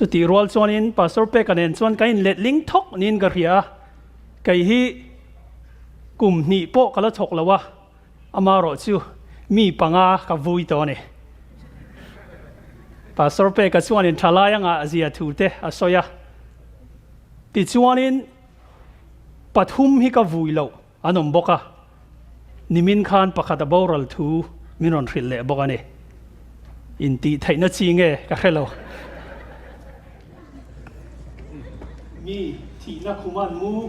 Chutih rual chuanin Pastor Peka nen chuan ka inletling thawk niin ka hria a, kei hi kum hnih pawh ka la thawk lo a, amaherawh chu mi panga ka vui tawh a ni. Pastor Peka chuanin thalai anga zia thu te a sawi a, tichuanin pathum hi ka vui loh an awm bawk a, nimin khan pakhat a boral thu min rawn hrilh leh bawk a ni. Intih theihna chi nge ka hre lo. Mi thihna khuman mu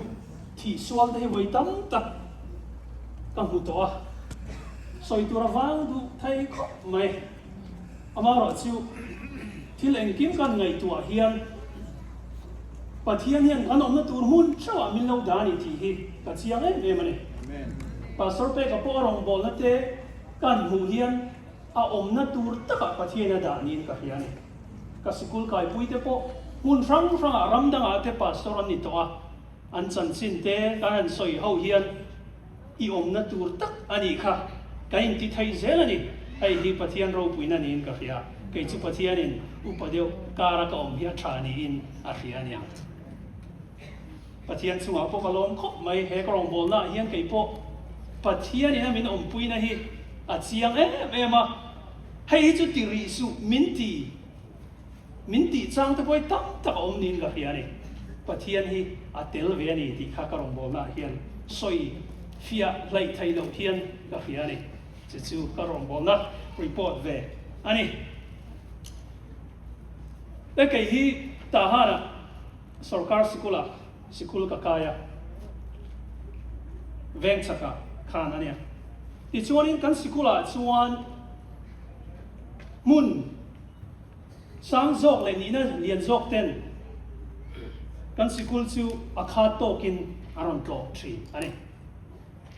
thih sual te hi vawi tam tak ka hmu tawh a, sawi tur a vang duh thei khawp mai. Amaherawhchu thil engkim kan ngaihtuah hian Pathian hian kan awmna tur hmun theuhah min lo dah a ni tih hi ka chiang em em a ni. Pastor Peka pawh a rawngbawlna te kan hmuh hian a awmna tur takah Pathian a dah niin ka hria a ni. Ka sikul kaipuite pawh hmun hrang hrangah ram dangah te pastor an ni tawh a, an chanchin te kan han sawi ho hian i awmna tur tak a nih kha kan inti thei zel a ni. Hei hi Pathian ropuina niin ka hria. Kei chu Pathianin upa deuh kara ka awm hi a tha niin a hria a niang. Pathian chungah pawh ka lawm khawp mai. He ka rawngbawlnaah hian kei pawh Pathianin a min awmpuina hi a chiang em em a. Hei hi chu ti rih suh min ti min tih chang te pawh hi tam tak a awm niin ka hria a ni. Pathian hi a tel ve a ni tih kha ka rawngbawlnaah hian sawi fiah hleih theih loh hian ka hria a ni. Chu chu ka rawngbawlna report ve a ni. E kei hi Tahan-ah sorkar sikula sikul ka kai a, vengchhakah khan a nia. Tichuanin kan sikulah chuan hmun Sang zawk leh nihna lian zawk ten kan sikul chu a khat tawkin a rawn tlawh thin a ni.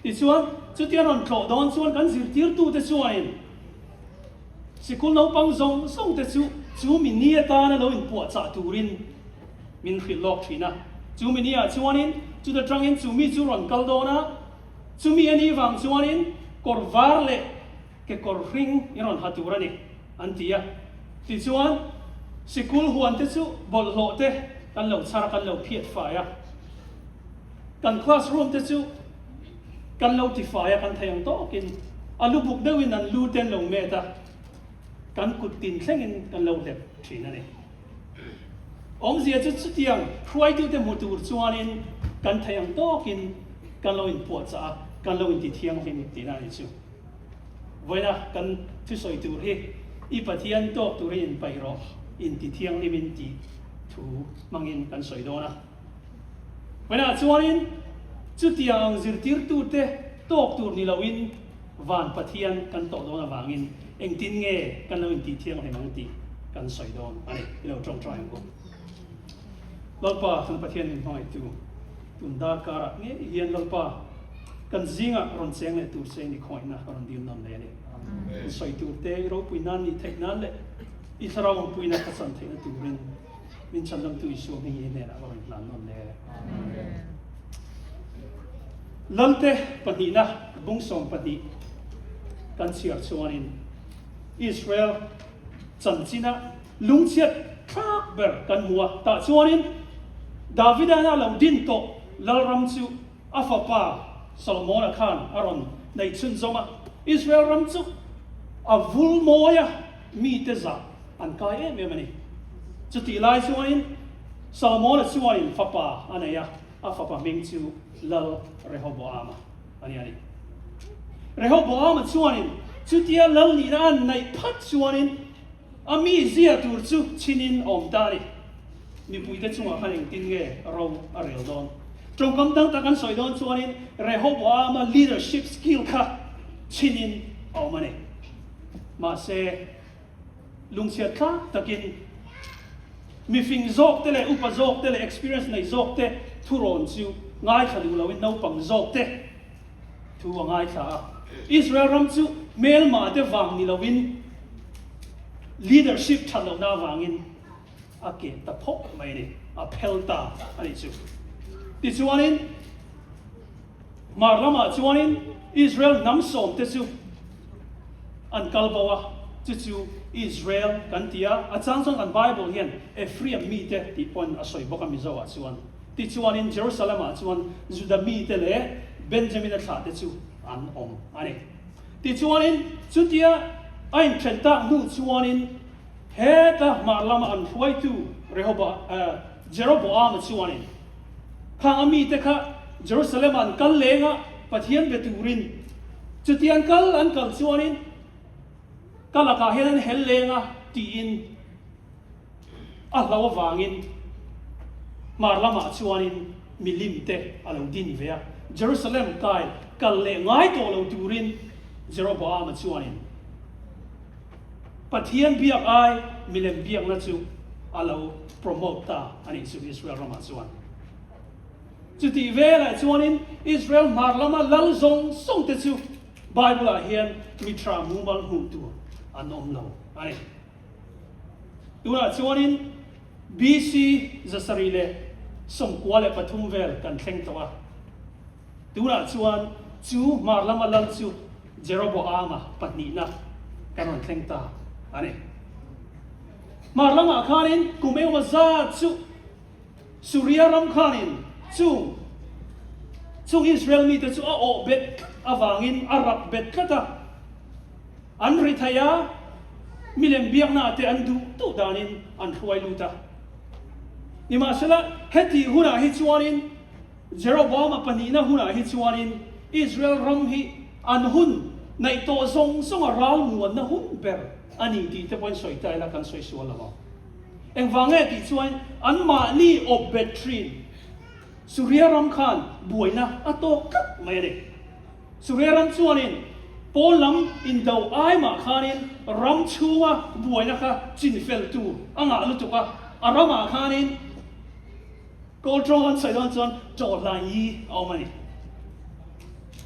Tichuan, chutia rawn tlawh dawn chuan kan zirtirtute chuanin sikul naupang zawng zawng te chu chu mi ni atana lo inpuahchah turin min hrilh lawk thin a. Chu mi ni ah chuanin chuta tangin chu mi chu rawn kal dawn a, chumi a nih vang chuanin kawr var leh kekawr hring i rawn ha tur a ni, an ti a. Tichuan, sikul huan te chu bawlhhlawh te kan lo chhar a, kan lo phiat fai a. Kan classroom te chu kan lo ti fai a, kan thei ang tawkin a lu buk deuhin an lu te an lo met a, kan kut tin thlengin kan lo hlep thin a ni. Awmzia chu chutiang hruaitute hmu tur chuanin kan thei ang tawkin kan lo inpuahchah a, kan lo intithianghlim tihna a ni chu. Vawiina kan thusawi tur hi i Pathian tawk turin inpaih rawh, inti thianghlimin tih thu hmangin kan sawi dawn a. Vawiinah chuanin chutiang ang zirtirtute tawk tur ni loin van Pathian kan tawh dawn avangin engtin nge kan lo intih thianghlim ang tih kan sawi dawn a ni. I lo tawngtai ang u. Lalpa kan Pathian min hmangaihtu tun darkarah ngei hian Lalpa kan zingah rawn cheng leh tur che ni khawngaihna ka rawn dil nawn leh a ni. Kan sawi tur te i ropui nan nih theih nan leh i thlarau awmpuina ka chan theihna turin min chhandamtu Isua hming hi hnenah ka rawn hlan nawn leh. Lalte pahnihna bung 12 kan chhiar chuanin Israel chanchina Lungchhiat thlak ber kan hmu a, tah chuanin Davida'n a lo din tawh lalram chu a fapa Solomona khan a rawn neih chhunzawm a. Israel ram chu a vul mawi a, mite zah an kai em em a ni. Chutih lai chuanin Solomona chuanin fapa a nei a, a fapa hming chu Lal Rehoboama a ni a ni. Rehoboama chuanin chutia lal nihna a neih phat chuanin A mi zia tur chu chhinin a awm ta a ni. Mipuite chungah khan engtin nge ro a rel dawn? Tawngkam dang tak an sawi dawn chuanin Rehoboama leadership skill kha chhinin a awm a ni. Mahse, lungchhiat thlak takin mifing zawkte leh upa zawkte leh experience nei zawkte thurawn chu ngaithla duh loin naupang zawkte thu a ngaithla a. Israel ram chu hmelmah te vang ni loin leadership that lohna avangin a keh ta phawk mai a ni, a phel ta a nih chu. Tichuanin hmar lamah chuanin Israel hnam sawmte chu an kal bo a. Chu chu Israel kan ti a, a chang chuan kan Bible hian Ephraim mite tih pawhin a sawi bawk a Mizo ah chuan. Tichuanin Jerusalem ah chuan Juda mite leh Benjamina thlahte chu an awm a ni. Tichuanin chutia a inthen tak hnu chuanin heta hmar lama an hruaitu Rehoboam, Jeroboama chuanin khang a mite kha Jerusalem ah an kal leng a, Pathian be turin chutia an kal an kal chuanin Ka lakah hian an hel leng a tiin a hlo avangin hmar lamah chuanin milim te a lo din ve a. Jerusalem kai kal leh ngai tawh lo turin Jeroboama chuanin Pathian biak ai milem biakna chu a lo promote ta a nih chu Israel ramah chuan. Chutih velah chuanin Israel hmar lama lal zawng zawng te chu Bible-ah hian mi tha mumal hmuh tur an awm lo a ni. Tunah chuanin BC 793 vel kan thleng tawh a. Tunah chuan chu hmar lama lal chu Jeroboama pahnihna kan rawn thleng ta a ni. Hmar lamah khanin kum engemaw zat chu Suria ram khanin chung chung Israel mite chu a awh bet tlat avangin a rap bet tlat a. An ri thei a, milem biaknaah te an duh duh danin an hruai lut a. Nimahsela, hetih hunah hi chuanin, Jeroboama pahnihna hunah hi chuanin Israel ram hi an hun naih tawh zawng zawnga ralmuanna hun ber a ni tih te pawhin sawi ta ila kan sawi sual lo ang. Engvang nge tih chuan anmahni awp bet thin Suria ram khan buaina a tawk tlat mai a ni. Suria ram chuanin pawn lam indo ai mah khanin ram chhunga buaina kha chinfel tur a ngah lutuk a, a ramah khanin Kawl tawng an sawi dawn chuan Tawhlai a awm a ni.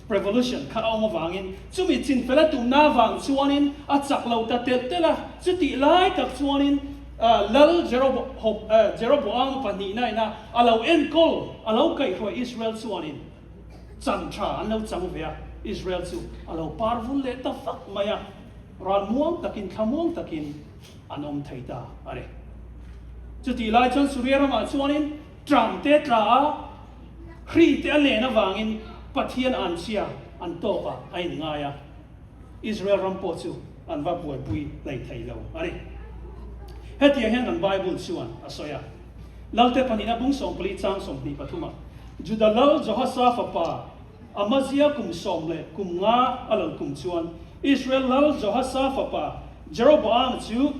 Revolution kha a awm avangin chumi chinfel a tumna avang chuanin a chak lo ta telh telh a, chutih lai tak chuanin Lal Jeroboama pahnihna ina a lo enkawl, a lo kaihhruai Israel chuanin chan tha an lo chang ve a, Israel chu a lo par vul leh ta fak mai a, ralmuang takin thlamuang takin an awm thei ta a ni. Chutih lai chuan Suria ramah chuanin ṭam te tla a, hri te a len avangin Pathian anchhia an tawk ah a inngai a, Israel ram pawh chu an va buaipui hlei thei lo a ni. Hetiang hian kan Bible chuan a sawi a, Lalte pahnihna bung 14 chang 23 ah, Juda lal Johasa fapa Amazia kum 15 a lal kum chuan Israel lal Johasa fapa Jeroboam chu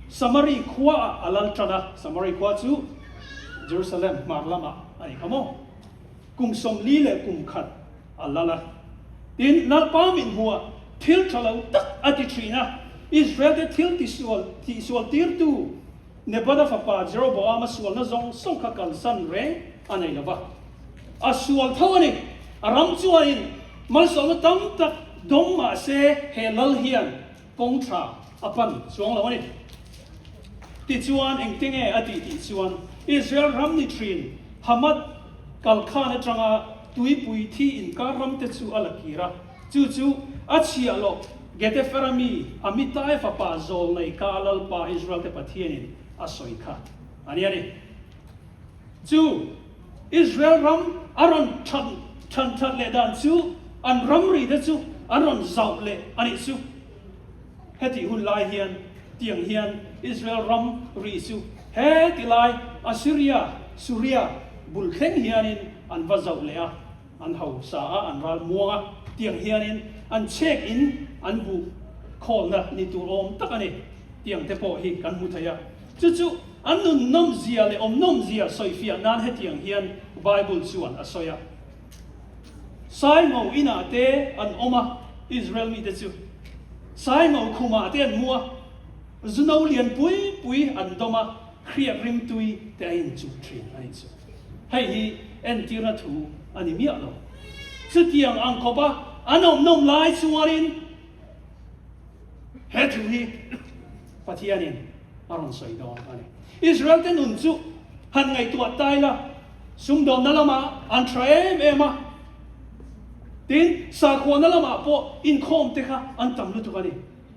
Samari khuaah a lal tan a, Samari khua chu Jerusalem hmar lamah a ni kha maw? Kum 41 a lal a. Tin, Lalpa min hmuah thil tha lo tak a ti thin a, Israel-te thil tisual tihsual tirtu Nebada fapa Jeroboama sualna zawng zawng kha kalsan reng a nei lo va. A sual tho a ni. A ram chuanin malsawmna tam tak dawng mah se he lal hian kawng tha a pan chuang lo a ni. Tichuan engte nge a tih tih chuan Israel ram ni thin Hamath kalkhan atanga tuipui thi inkar ramte chu a la kir a, chu chu a chhiah loh Getefera mi Amitai fapa Zawlnei ka Lalpa Israel-te Pathianin a sawi kha a ni a ni. Chu Israel ram a rawn than than that leh dan chu an ramri te chu an rawn zauh leh a nih chu. Hetih hun lai hian tiang hian Israel ram ri chu he ti lai Assyria, Suria, bul thleng hianin an va zauh leh a, an hausa a, an ral muang a, tiang hianin an chhek in an buh khawlna ni tur awm tak a ni. Tiang te pawh hi kan hmu thei a. Chu chu an nun nawmzia leh awm nawmzia sawifiah nan hetiang hian Bible chuan a sawi a. Saingo inah te an awm a, Israel mite chu Saingo khumah te an mu a, zuno lian pui pui an dawm a, hriak rimtui te a inchuh thin a nih chu. Hei hi entirna thu a ni miah lo. Chutiang ang khawpa an awm nawm lai chuanin He thu hi Pathianin a rawn sawi dawn a ni. Israel-te nun chu han ngaihtuah ta ila, sumdawnna lamah an tha em em a, tin sakhuana lamah pawh inkhawmte kha an tam lutuk a ni.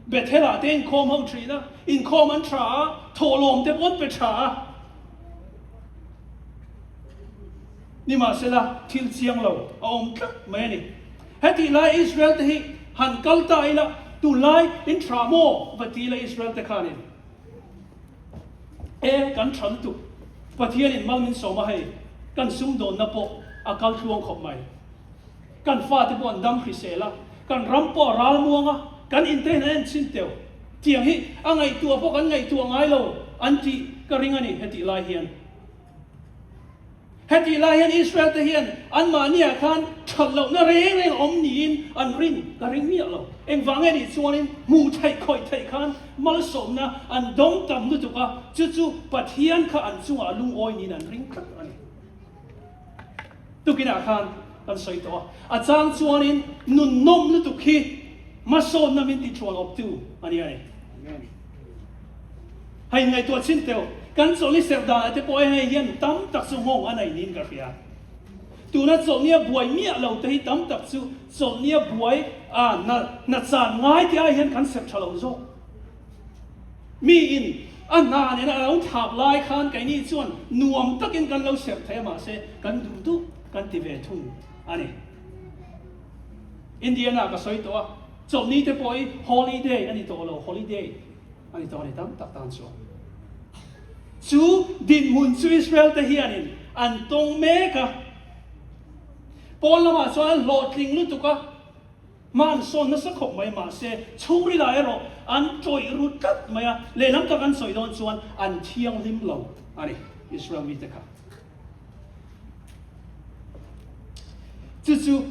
Bethel-ah te inkhawm ho thin a, inkhawm an tha a, thawhlawm te pawh an pe tha a. Nimahsela, thil chiang lo a awm tlat mai a ni. Hetih lai Israel te hi han kal ta ila, tunlai in tha maw? va ti ila Israel te khanin, E, kan tha lutuk, Pathianin mal min sawm a hei, kan sumdawnna pawh a kal thluang khawp mai. Kan fate pawh an dam hrisel a, kan ram pawh a ral muang a, kan inte hian an en chhin teuh. Tiang hi a ngaihtuah pawh kan ngaihtuah ngai lo an tih ka ring a ni hetih lai hian. Hetih lai hian Israel te hian anmahniah khan that lohna reng reng awm niin an rin ka ring miah lo. Engvang nge nih chuanin hmuh theih khawih theih khan malsawmna an dawng tam lutuk a, chu chu Pathian kha an chungah a lungawi niin an ring tlat a ni. Tukinah khan kan sawi tawh a, a chang chuanin nun nawm lutuk hi hmasawnna min ti thuan awptu a ni a ni. Hei ngaihtuah chin teuh, kan chawlhni serh danah te pawh hei hian tam tak chu nghawng a nei niin ka hria. Tuna chawlhnia buai miah lo te hi tam tak chu chawlhnia buai a na na chan ngai te ai hian kan serh tha lo zawk. Mi in a hna nena a lo thlak lai khan keini chuan nuam takin kan lo serh thei a mahse kan duh duh kan ti ve thung a ni. Indiana ka sawi tawh a, chawlhni te pawh hi holiday a ni tawh lo, holiday a ni tawh a ni tam tak tan chuan. Chu dinhmun chu Israel te hianin an tawng mek a, Pawn lamah chuan an hlawhtling lutuk a, Hma an sawn nasa khawp mai mahse chhungrilah erawh an tawih ru tlat mai a, lehlam tak an sawi dawn chuan an thianghlim lo a ni Israel mite kha. Chu chu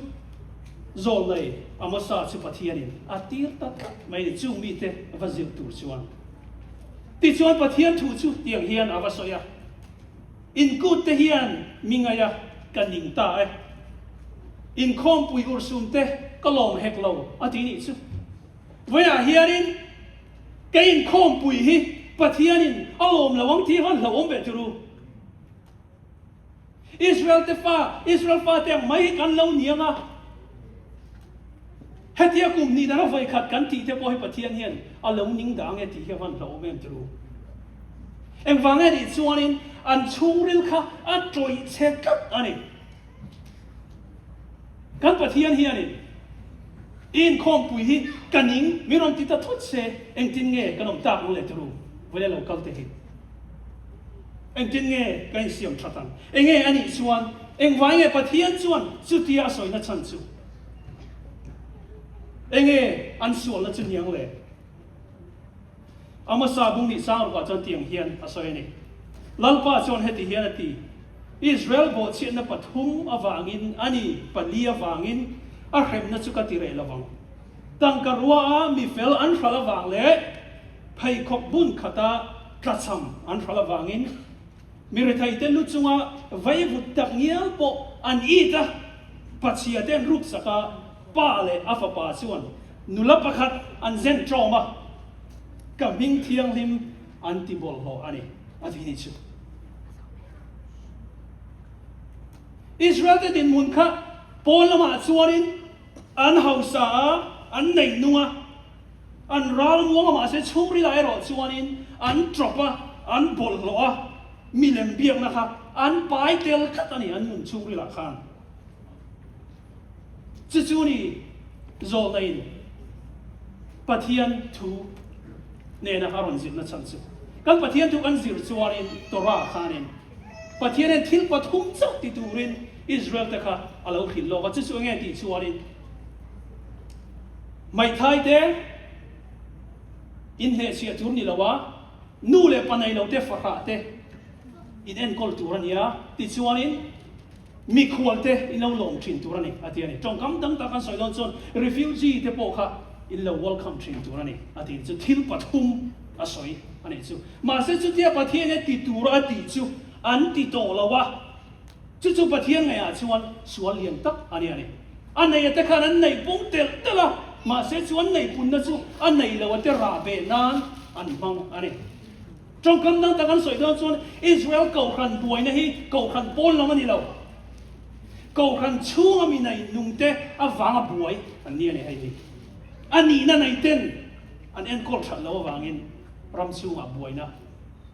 Zawlnei Amosa chu Pathianin a tir ta tlat mai a ni chung mite va zilh tur chuan. Tichuan Pathian thu chu tiang hian a va sawi a. Inkut te hian mi ngaih a ka ning ta e. Inkhawmpui ursum te ka lawm hek lo a ti nih chu. Vawiah hianin ka inkhawmpui hi Pathianin a lawm lo ang tih khan hlauhawm ve tur u. Israel te fa, Israel fate ang mai hi kan lo ni ang a. Hetia kum hnih dang a vawi khat kan tih te pawh hi Pathian hian a lo ning dah ang e tih hi a van hlauhawm em tur u. Engvang nge nih chuanin an chhungril kha a tawih chhe tlat a ni. Kan Pathian hianin i inkhawmpui hi ka ning min rawn ti ta thut se engtin nge kan awm tak ang le turu vawiin a lo kal te hi. Engtin nge kan insiam that ang? Enge a nih chuan engvang nge Pathian chuan chutia a sawina chhan chu? Enge an sualna chu niang le? A hmasa bung nih sang rukah chuan tiang hian a sawi a ni. Lalpa chuan heti hian a ti, Israel bawhchhiatna pathum avangin a ni, pali avangin a hremna chu ka ti reh lovang. Tangka ruaha mi fel an hral avang leh pheikhawk bun khata tlachham an hral avangin mi retheite lu chunga vaivut tak ngial pawh an it a, pachhia te an ruksak a, pa leh a fapa chuan Nula pakhat an zen ṭawm a, ka hming thianghlim an ti bawlhhlawh a ni, a ti ni chu. Israel te dinhmun kha pawn lamah chuanin an hausa a, an nei nung a, an ral muang a, mahse chhungrilah erawh chuanin an ṭawp a, an bawlhhlawh a, milem biakna kha an pai tel tlat a ni an nun chhungrilah khan. Chu chu ni zawlna in Pathian thu nena a rawn zirna chhan chu. Kan Pathian thu kan zir chuanin Torah khanin Pathianin thil pathum chauh ti turin Israel te kha a lo hrilh lawk a, chu chu enge tih chuanin Hmeithai te inhnehchhiah tur ni lo a, nu leh pa nei lo te fahrah te in enkawl tur a nia, tichuanin Mikhual te in lo lawm thin tur a ni, a ti a ni. Tawngkam dang tak an sawi dawn chuan refugee te pawh kha in lo welcome thin tur a ni, a ti chu thil pathum a sawi a nih chu. Mahse chutia Pathian e ti tur a tih chu an ti tawh lo a, chu chu Pathian ngaihah chuan sual lian tak a ni a ni. A nei a te khan an neih pung telh telh a, mahse chu an neih punna chu a nei lo a te rah beh nan an hmang a ni. Tawngkam dang tak an sawi dawn chuan Israel Kohhran buaina hi Kohhran pawn lam a ni lo. Kohhran chhunga mi nei nungte avanga buai an ni a ni hei hi. A nihna nei ten. an enkawl that loh avangin ram chhungah buaina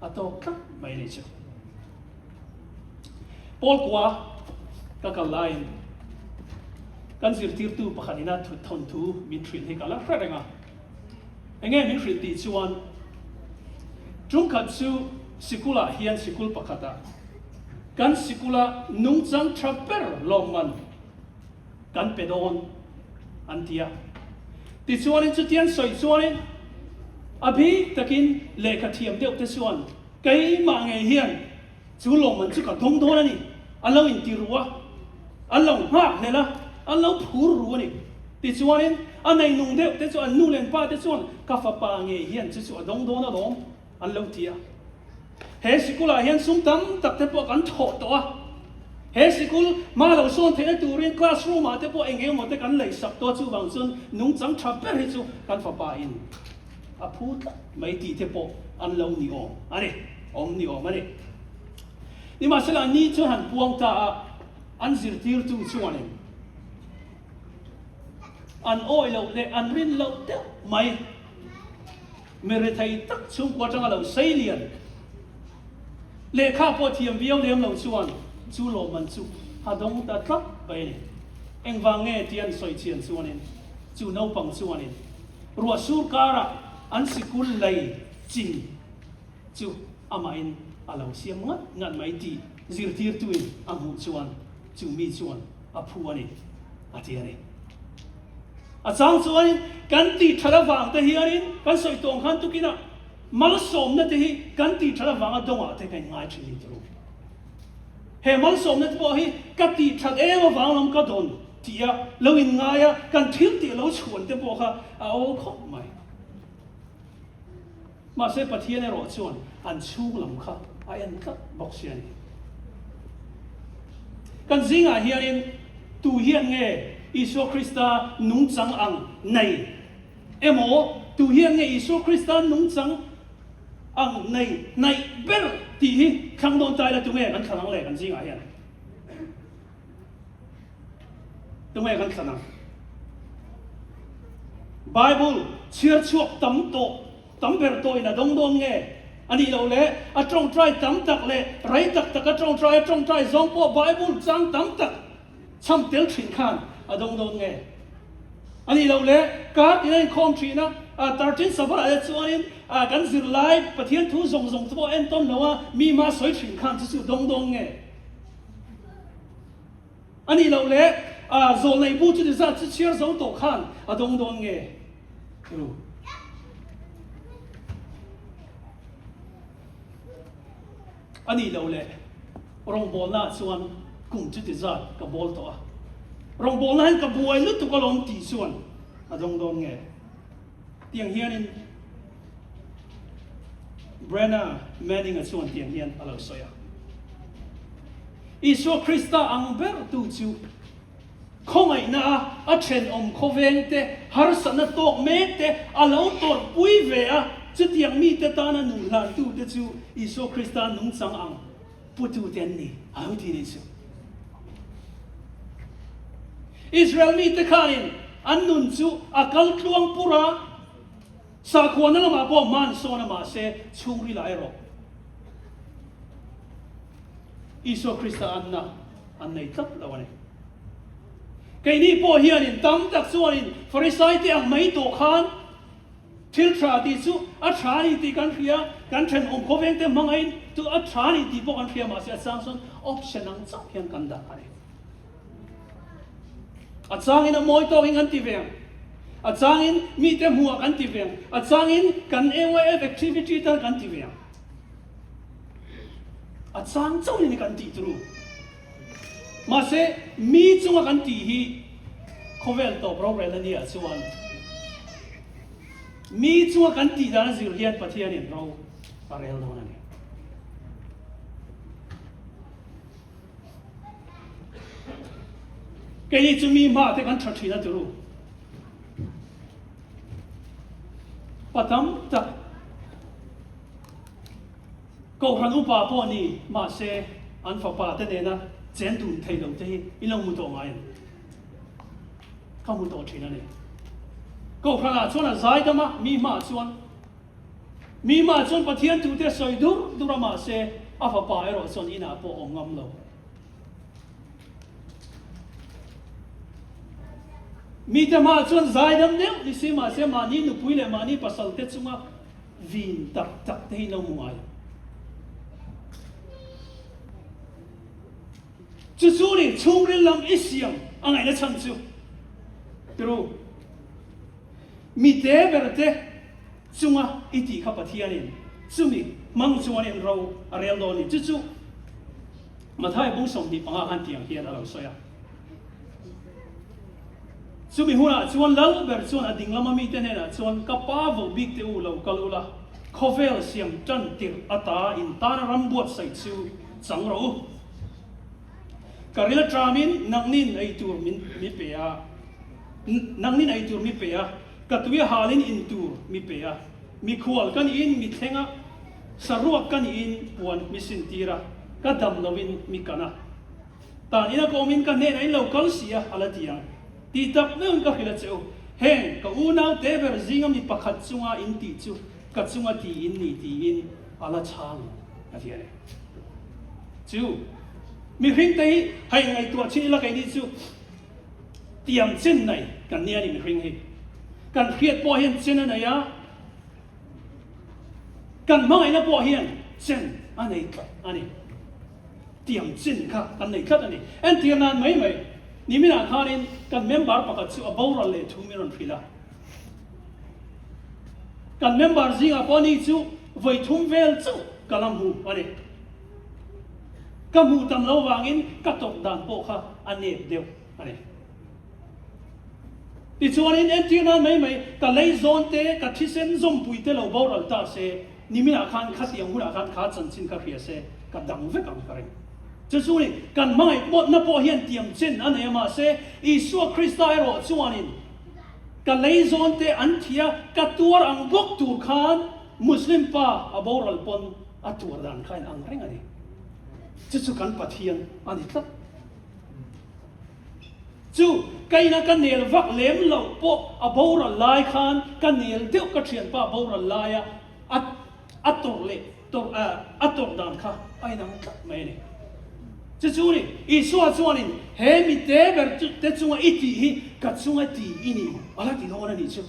a tawk tlat mai a ni chu. Pawl kua ka kal laiin kan zirtirtu pakhat ina thawnthu min hrilh hi ka la hre reng a. Enge min hrilh tih chuan ṭumkhat chu sikulah hian sikul pakhatah kan sikula nungchang ṭha ber lawmman kan pe dawn an ti a. Tichuanin chutiang sawi chuanin a bik takin lehkha thiam deuh te chuan keimah ngei hian chu lawmman chu ka dawng dawn a ni, an lo inti ru a, an lo nghak hlel a, an lo phur ru a ni. Tichuanin a neinung deuh te chu an nu leh an pa te chuan ka fapa ngei hian chu chu a dawng dawn alawm an lo ti a. He sikulah hian sum tam tak te pawh kan thawh tawh a, he sikul hma lo sawn theihna turin classroom ah te pawh eng emaw te kan lei sak tawh a, chuvang chuan nungchang tha ber hi chu kan fapa in a phu tlat mai tih te pawh an lo ni awm a ni, awm ni awm a ni. Nimahsela ni chuan han puang ta a, an zirtirtu chuanin an awih loh leh an rin loh deuh mai. Mi rethei tak chhungkua atanga lo sei lian lehkha pawh thiam viau lem lo chuan chu lawmman chu a dawng ta tlat mai a ni. Engvang nge tih an sawi chian chuanin chu naupang chuanin ruah sur karah an sikul lei chin chu amahin a lo siam ngat ngat mai tih zirtirtuin a hmuh chuan chu mi chuan a phu a ni a ti a ni. A chang chuanin kan tih that avang te hianin kan sawi tawng khan tukinah malsawmna te hi kan tih that avanga dawngah te kan ngai thin ni turu. He malsawmna te pawh hi ka tih that em avang lam ka dawn tih a lo in ngai a, kan thil tih lo chhuan te pawh kha a awl khawp mai. Mahse Pathian erawh chuan an chhung lam kha a en tlat bawk si a ni. Kan zingah hianin tu hian nge Isua Krista nungchang ang nei emaw, tu hian nge Isua Krista nungchang ang nei hnaih ber tih hi thlang dawn ta ila tunge kan thlan ang le kan zingah hian? Tunge kan thlan ang? Bible chhiar chhuak tam tawh, tam ber tawhin a dawng dawn nge? A nih loh le, a tawngtai tam tak leh rei tak taka tawngtai a tawngtai zawng pawh Bible chang tam tak chham tel thin khan a dawng dawn nge? A nih loh le, kar tina inkhawm thin a, Tartin Sabbath ah te chuanin kan zirlai Pathian thu zawng zawng te pawh entawn lo a, mi hma sawi thin khan chu chu dawng dawn nge? A nih loh leh zawlnei bu chuti zat chu chhiar zo tawh khan a dawng dawn nge? Ru. A nih loh leh rawngbawlnaah chuan kum chuti zat ka bawl tawh a, rawngbawlna hian ka buai lutuk alawm tih chuan a dawng dawn nge? Tiang hianin Brenna Manning-a chuan tiang hian a lo sawi a, Isua Krista ang bertu chu khawngaihna a a thenawm khawveng te, harsatna tawk mek te a lo tawrhpui ve a, chutiang mite tana nun hlantute chu Isua Krista nungchang ang putute an ni, a lo ti nih chu. Israel mite khanin an nun chu a kal tluang pur a, sakhuana lamah pawh hma an sawn a, mahse chhungrilah erawh Isua Krista anna an nei tlat lo a ni. Keini pawh hianin tam tak chuanin Farisaite ang mai tawh khan Thil tha tih chu a tha a ni tih kan hria, kan thenawm khawveng te hmangaihin chu a tha a ni tih pawh kan hria mahse a chang chuan option ang chauh hian kan dah a ni. A changin a mawi tawkin kan ti ve ang, a changin mite hmuhah kan ti ve ang, a changin kan AYF activity tan kan ti ve ang. A chang chauhin ni kan tih turu. Mahse mi chunga kan tih hi khawvel tawp rorel a nia chuan mi chunga kan tih dan a zir hian Pathianin ro a rel dawn a ni. Keini chu mi hma te kan tha thin a turu. Pa tam tak Kohhran upa pawh ni mahse an fapa te nena chen dun thei lo te hi i lo hmu tawh ngai em? Ka hmu tawh thin a ni. Kohhranah chuan a zaidam a, mi hmaah chuan mi hmaah chuan Pathian tute a sawi dur dur a mahse a fapa erawh chuan inah pawh awm ngam lo. Mite hmaah chuan zaidam deuh ni si mahse mahni nupui leh mahni pasal te chunga vin tak tak te hi lo hmu ngai. Chu chu ni chhungril lam i siam a ngaihna chhan chu tiru mi te ber te chunga i tih kha Pathianin chumi hmang chuanin ro a rel dawn ni. Chu chu Mathai bung 25 khan tiang hian a lo sawi a. Chumi hunah chuan lal ber chuan a ding lama mite hnenah chuan, Ka pa vo bik te u lo kal ula, khawvel siam tan tirh ata in tana ram buatsaih chu chang rawh u. Ka ril aṭamin nangnin ei tur min mi pe a, nangnin ei tur mi pe a, ka tui a halin in tur mi pe a, mikhual ka niin mi thleng a, saruak ka niin puan mi sintir a, ka dam loin mi kan a. Tan ina ka awmin ka hnenah in lo kal si a, a la ti ang. Tih tak meuhin ka hrilh a che u. Heng, ka unau te ber zinga mi pakhat chunga in tih chu ka chunga ti in ni tiin a la chhang a ti a ni. Chu mihring te hi hei ngaihtuah chin ila keini chu tiam chen nei kan nia ni mihring hi. Kan hriat pawh hian chen a nei a. Kan hmangaihna pawh hian chen a nei tlat a ni. Tiang chin kha kan nei tlat a ni. Entir nan mai mai, niminah khanin kan member pakhat chu a boral leh thu min rawn hrilh a. Kan member zingah pawh ni chu vawi thum vel chauh ka la hmu a ni. Ka hmuh tam lo vangin ka tawrh dan pawh kha a nep deuh a ni. Tichuanin entir nan mai mai, ka lei zawn te, ka thisen zawmpui te lo boral ta se, niminah khan khatiang hunah khan kha chanchin kha hria se, ka dang vek ang ka ring. Chu chu ni, kan hmangaih mawtna pawh hian tiam chen a nei a, mahse Isua Krista erawh chuanin ka lei zawn te an thi a, ka tuar ang bawk tur khan Muslim pa a boral pawn a tuar dan kha in ang reng a ni. Chu chu kan Pathian a ni tlat. Chu ka ina ka nel vak lem loh pawh a boral lai khan ka nel deuh ka thianpa boral laia a a tawrh leh tawrh a tawrh dan kha a inang tlat mai a ni. Chu chu ni Isua chuanin he mi te ber te chunga i tih hi ka chunga ti i ni a la ti dawn a nih chu.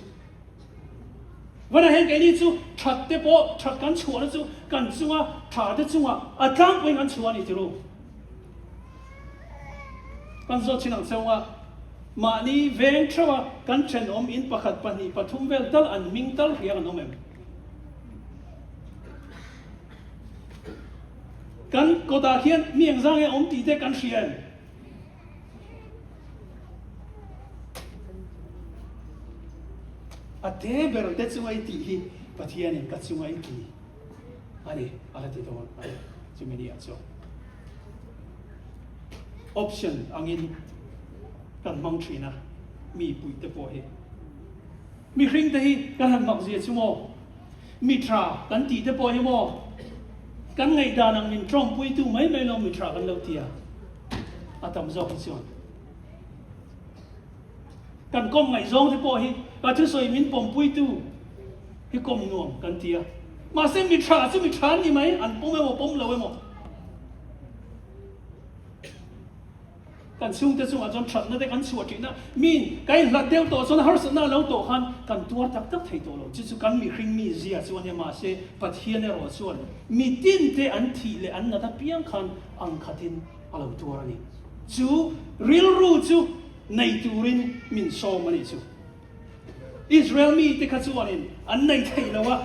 Vanah hian keini chu that te pawh that kan chhuahna chu kan chunga tha te chunga a tlangpuiin kan chhuah a ni tiru. Kan zawt chin ang cheu a, mahni veng theuh a kan thenawm in pakhat pahnih pathum vel tal an hming tal hria kan awm em? Kan kawtah khian mi engzang nge awm tih te kan hria em? A te ber te chunga i tih hi Pathianin ka chunga i ti a ni a la ti dawn a ni chumi ni ah chuan. Option angin kan hmang thin a, mi puih te pawh hi. Mihring te hi kan han mak zia chu maw? Mi tha kan tih te pawh hi maw? Kan ngaihdan ang min tawngpuitu mai mai lo mi tha kan lo ti a, a tam zawk hi chuan. Kan kawm ngaihzawng te pawh hi ka thusawi min pawmpuitu hi kawm nuam kan ti a. Mahse mi tha chu mi tha an ni mai, an pawm emaw pawm lo emaw. Kan chhungte chungah chuan thatna te kan chhuah ṭihna, miin ka inhlat deuh tawh chuan harsatna a lo tawh khan kan tuar tak tak thei tawh lo. Chu chu kan mihring mi zia chu a nia, mahse Pathian erawh chuan mi tinte an thih leh an nat apiang khan ang khatin a lo tuar a ni. Chu rilru chu nei turin min sawm a nih chu. Israel mite kha chuanin an nei thei lo a,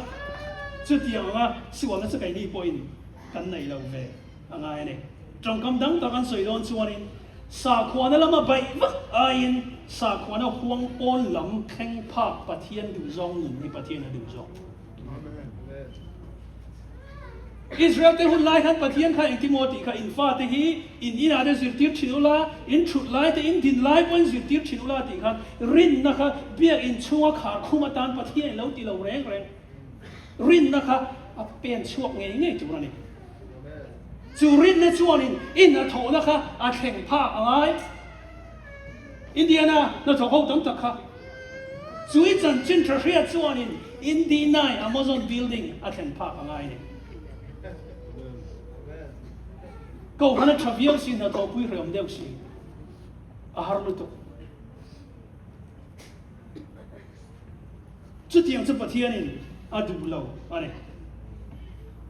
chutiang anga sualna chu keini pawhin kan nei lo ve a ngai a ni. Tawngkam dang tak an sawi dawn chuanin sakhuana lama baih vak aiin sakhuana huang pawn lam thleng phak Pathian duhzawng nun hi Pathian a duhzawng. Israel te hun lai khan Pathian kha engti maw tih kha in fate hi in inah te zirtir thin ula, in thut lai te, in din lai pawhin zirtir thin ula tih khan rinna kha biakinn chhunga khar khum atan Pathian in lo ti lo reng reng. Rinna kha a pen chhuak ngei ngei tur a ni. Chu rinna chuanin i hnathawhna kha a thleng phak a ngai. Indiana hnathawk ho tam tak kha. Chu i chanchin tha hriat chuanin Indinai Amazon building a thlen phak a ngai a ni. Kohhran a tha viau si, hnathawhpui hreawm deuh si a har lutuk. Chutiang chu Pathianin a duh lo a ni.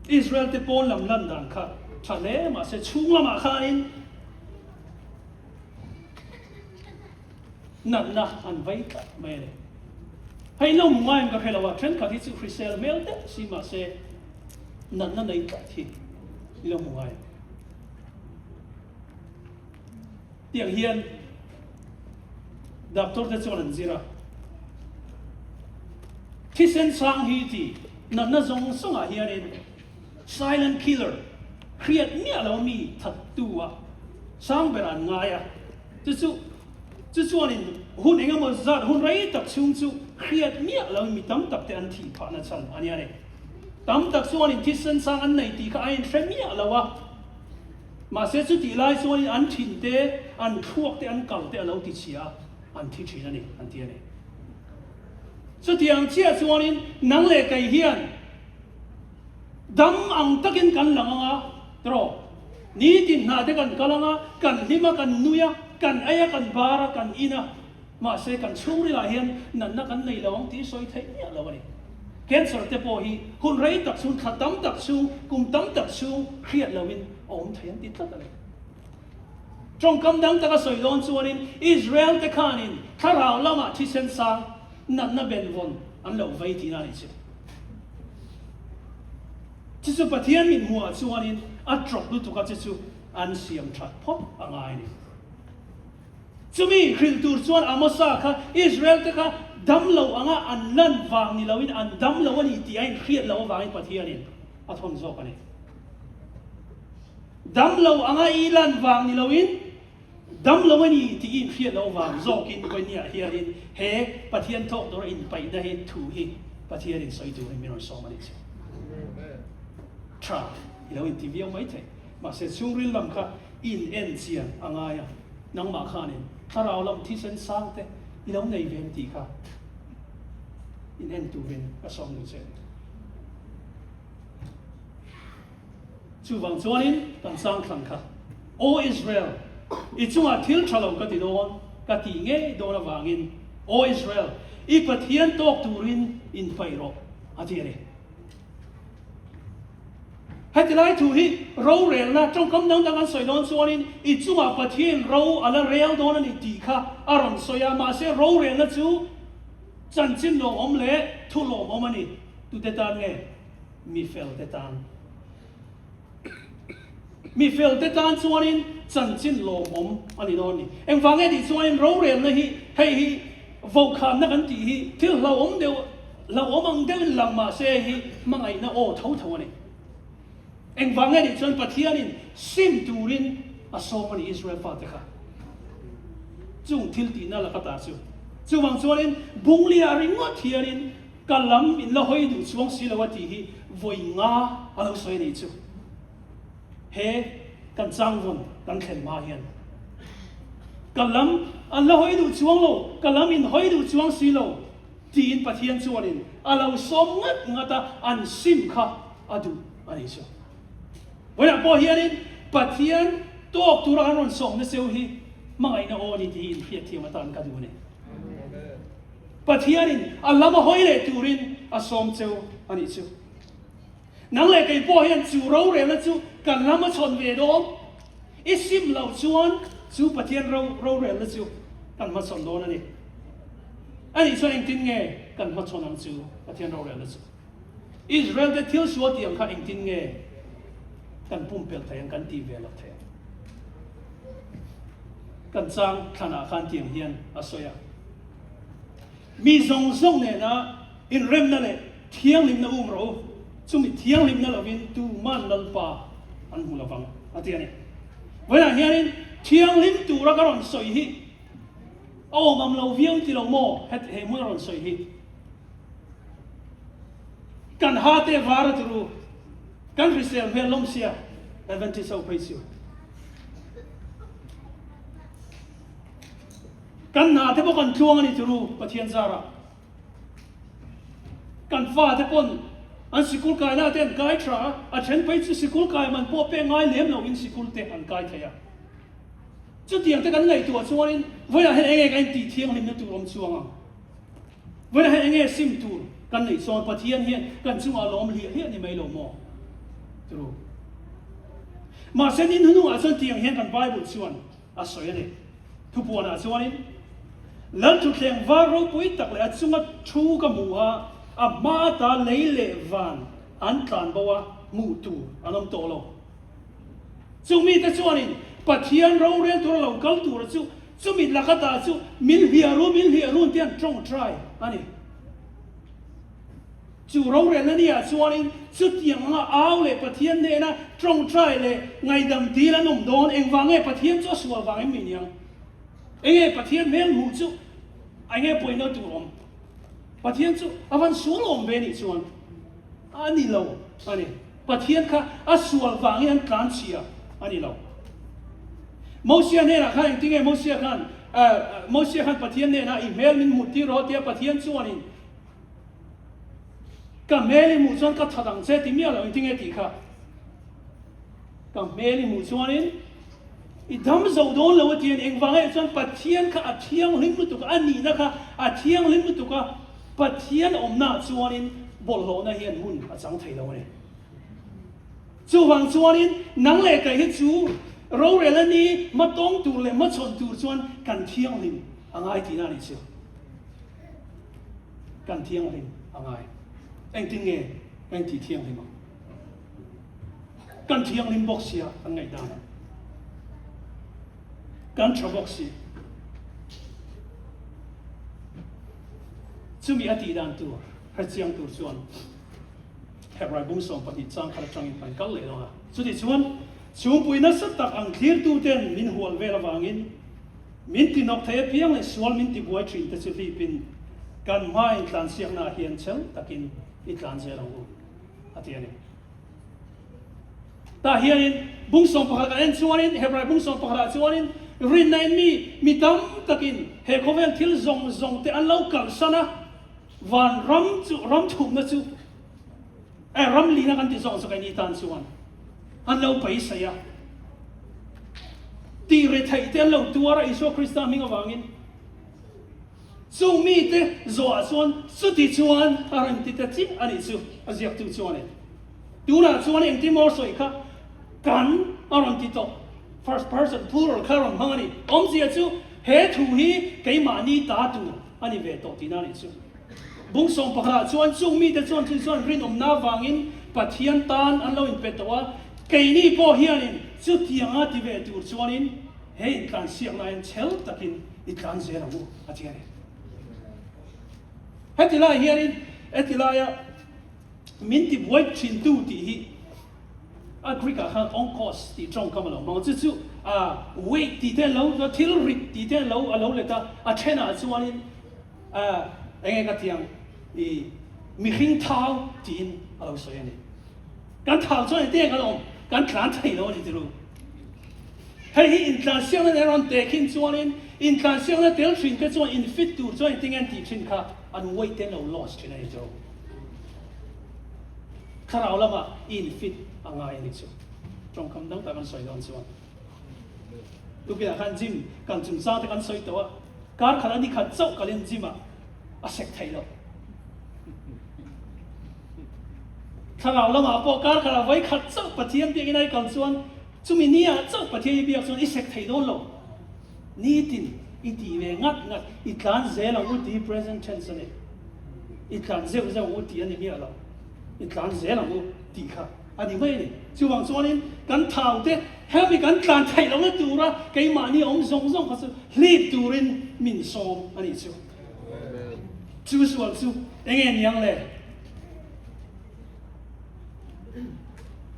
Israel te pawn lam lan dan kha tha hle mahse chhung lamah khanin natna an vei tlat mai a ni. Hei lo hmu ngaiin ka hre lo a, thenkhat hi chu hrisel hmel deuh si mahse natna nei tlat hi i lo hmu ngai. Tiang hian doctor te chuan an zir a, thisen sang hi ti natna zawng zawngah hianin silent killer hriat miah lo mi thattu a sang berah an ngai a, chu chu chu chuanin hun eng emaw zat hun rei tak chhung chu hriat miah lo mi tam tak te an thih phahna chhan a nia ni. Tam tak chuanin thisen sang an nei tih kha a inhre miah lo a. Mahse chutih lai chuanin an thin te, an thluak te, an kal te a lo ti chhia a, an thi thin a ni, an ti a ni. Chutiang chiah chuanin nang leh kei hian dam ang takin kan lang ang a, tiraw? Nitin hna te kan kal ang a, kan hlim a, kan nui a, kan ei a, kan bar a, kan in a, Mahse, kan chhungrilah hian natna kan nei lo ang tih sawi theih miah lo a ni. Cancer te pawh hi hun rei tak chhung, thla tam tak chhung, kum tam tak chhung hriat loin a awm thei an ti tlat a ni. Tawngkam dang taka sawi dawn chuanin Israel te khanin thlarau lamah thisen sang natna benvawn an lo vei tihna a ni chu. Chu chu Pathian mithmuhah chuanin a ṭawk lutuk a, chu chu an siam ṭhat phawt a ngai a ni. Chumi hrilh tur chuan Amosa kha Israel te kha dam lo anga an lan vang ni loin an dam lo a ni tih a inhriat loh avangin Pathianin a thawn zawk a ni. Dam lo anga i lan vang ni loin dam lo a ni tih i inhriat loh vang zawkin Koiniah hianin he Pathian thawk tura inpaihna hi thu hi Pathianin sawi turin min rawn sawm a nih chu. Tha i lo inti viau maithei. Mahse chhungril lam kha in en chian a ngai a, nangmah khanin thlarau lam thisen sang te i lo nei ve em tih kha in en turin ka sawm duh che. Chuvang chuanin kan sang thlang kha, Aw Israel, i chungah thil tha lo ka ti dawn, ka tih ngei dawn avangin, Aw Israel, i Pathian tawk turin inpaih rawh, a ti a ni. Heti lai thu hi rorelna tawngkam dang dang an sawi dawn chuanin i chungah Pathian ro a la rel dawn a ni tih kha a rawn sawi a, mahse rorelna chu chanchin lawmawm leh thu lawmawm a ni. Tute tan nge? Mi felte tan. Mi felte tan chuanin chanchin lawmawm a ni dawn a ni. Engvang nge tih chuanin rorelna hi hei hi Vokhanna kan tih hi thil hlauhawm deuh, hlauhawm ang deuhin lang mah se hei hi hmangaihna aw tho tho a ni. Engvang nge nih chuan Pathianin sim turin a sawm a ni Israel fate kha. Chung thil tihna laka ta chu. Chuvang chuanin Bunglia ringawt hianin ka lam in la hawi duh chuang si lo a tih hi vawi nga a lo sawi a nih chu. He kan changvawn kan thlen hma hian ka lam an la hawi duh chuang lo, ka lam in hawi duh chuang si lo tiin Pathian chuanin a lo sawm ngat ngat a, an sim kha a duh a nih chu. Vawiah pawh hianin Pathian tawk tura kan rawn sawmna cheu hi hmangaihna aw a ni tih hi inhriatthiam atan ka duh a ni. Pathianin a lam a hawi leh turin a sawm cheu a nih chu. Nang leh kei pawh hian chu rorelna chu kan lam a chhawn ve dawn. I sim loh chuan chu Pathian ro rorelna chu kan hmachhawn dawn a ni. A nih chuan engtin nge kan hmachhawn ang chu Pathian rorelna chu? Israel te thil sual tih ang kha engtin nge kan pumpelh thei ang, kan tih ve loh thei ang? Kan chang thlanah khan tiang hian a sawi a. Mi zawng zawng nena inremna leh thianghlimna um rawh u, chumi thianghlimna lovin tuman Lalpa an hmu lovang, a ti a ni. Vawiinah hianin thianghlim tura ka rawn sawi hi a awmam lo viau ti lo maw? Heti he hmun a rawn sawi hi kan ha te var a turu, kan hrisel hmel lawm sia, Adventist ho phei chu. Kan hna te pawh kan tluang a ni turu Pathian zarah. Kan fate pawn an sikul kaina te an kai tha a, a then phei chu sikul kai man pawh pek ngai lem loin sikul te an kai thei a. Chutiang te kan ngaihtuah chuanin vawiah hian enge kan intih thianghlimna tur awm chuang ang? Vawiah hian enge sim tur kan neih chuan Pathian hian kan chungah lawm hliah hliah ni mai lo maw? True. Mahse ni hnuhnungah chuan tiang hian kan Bible chuan a sawi a ni. Thupuanah chuanin, Lal thutthleng var ropui tak leh a chunga thu ka hmu a, a hma ata lei leh van an tlan bo a, hmuh tur an awm tawh lo. Chu mite chuanin Pathian rorel tura lo kal tura chu chumi laka ta chu min hliah ru, min hliah run tih an tawngtai a ni. Chu rorelna niah chuanin chutiang anga au leh Pathian hnena tawngtai leh ngaihdam dil an awm dawn. Engvang nge Pathian chu a sual vang em mi niang? Enge Pathian hmel hmuh chu enge pawina tur awm? Pathian chu a van sual awm ve nih chuan a ni lo a ni. Pathian kha a sual vangin an tlan chhia a ni lo. Mosia hnenah khan engtinge Mosia khan Mosia khan Pathian hnenah i hmel min hmuh tir rawh tia Pathian chuanin Ka hmel i hmuh chuan ka that ang che ti miah lo engtinge tih kha. Ka hmel i hmuh chuanin i dam zo dawn lo a ti a ni. Engvang erawh chuan Pathian kha a thianghlim lutuk a, a nihna kha a thianghlim lutuk a, Pathian awmnaah chuanin bawlhhlawhna hian hmun a chang thei lo a ni. Chuvang chuanin nang leh kei hi chu rorel a ni, hmatawng tur leh hmachhawn tur chuan kan thianghlim a ngai tihna a nih chu. Kan thianghlim a ngai. Engtin nge kan intih thianghlim ang? Kan thianghlim bawk sia kan ngaihdan a. Kan tha bawk si. Chumi a tih dan tur hrechiang tur chuan Hebrai bung 12 chang khat atangin kan kal leh dawn a. Chutih chuan chhungpui nasa tak ang thlirtuten min hual vel avangin Min ti nawk thei apiang leh sual min ti buai thin te chu hlipin kan hma intlansiakna ah hian chhel takin i tlan zel ang u, a ti a ni. Tah hianin bung 11 kan en chuanin, Hebrai bung 11 ah chuanin rinna in mi mi tam takin he khawvel thil zawng zawng te an lo kalsan a, van ram chu ram thupna chu eh ram lina kan ti zawng zawk aini tan chuan an lo beisei a, tih retheih te an lo tuar a Isua Krista hming avangin. Chung mite zawhah chuan chuti chuan a rawn ti ta chiah a nih chu a ziaktu chuanin. Tunah chuan engtin maw sawi kha kan a rawn ti tawh, first person plural kha a rawn hmang a ni. Awmzia chu he thu hi keimahni ta tur a ni ve tawh tihna a nih chu. Bung 11 ah chuan chung mite chuan chu chuan rinawmna avangin Pathian tan an lo inpe tawh a, keini pawh hianin chutianga ti ve tur chuanin he intlansiakna hian chhel takin i tlan zel ang u a ti a ni. Heti lai hianin heti laia min ti buai thintu tih hi a Greek ah khan onkos tih tawngkam a lo hmang a, chu chu weight tih te an lo thil rit tih te an lo a lo let a, a thenah chuanin A, enge ka tiang i mihring thau tiin a lo sawi a ni. Kan thau chuan engtin nge kan awm? Kan tlan thei lo a ni tiru. Hei hi intlansiakna nen rawn teh khin chuanin intlansiakna tel thin te chuan in fit tur chuan engtin nge an tih thin kha an weight te an lo loss thin a ni tiru. Thlarau lamah i in fit a ngai a ni chu. Tawngkam dang tak an sawi dawn chuan. Tukinah khan gym kal chungchang te kan sawi tawh a, kar khat a ni khat chauh kalin gym ah a sek theih loh. Thlarau lamah pawh kar khat ah vawi khat chauh Pathian biakin a i kal chuan chumi ni ah chauh Pathian i biak chuan i sek thei dawn lo. Nitin i tih ve ngat ngat, i tlan zel ang u tih hi present tense a ni. I tlan zeuh zeuh ang u tih a ni miah lo. I tlan zel ang u tih kha. A ni mai a ni. Chuvang chuanin kan thau te hemi kan tlan theih lohna tura keimahni awm zawng zawng kha chu hlip turin min sawm a nih chu. Chu sual chu enge niang le?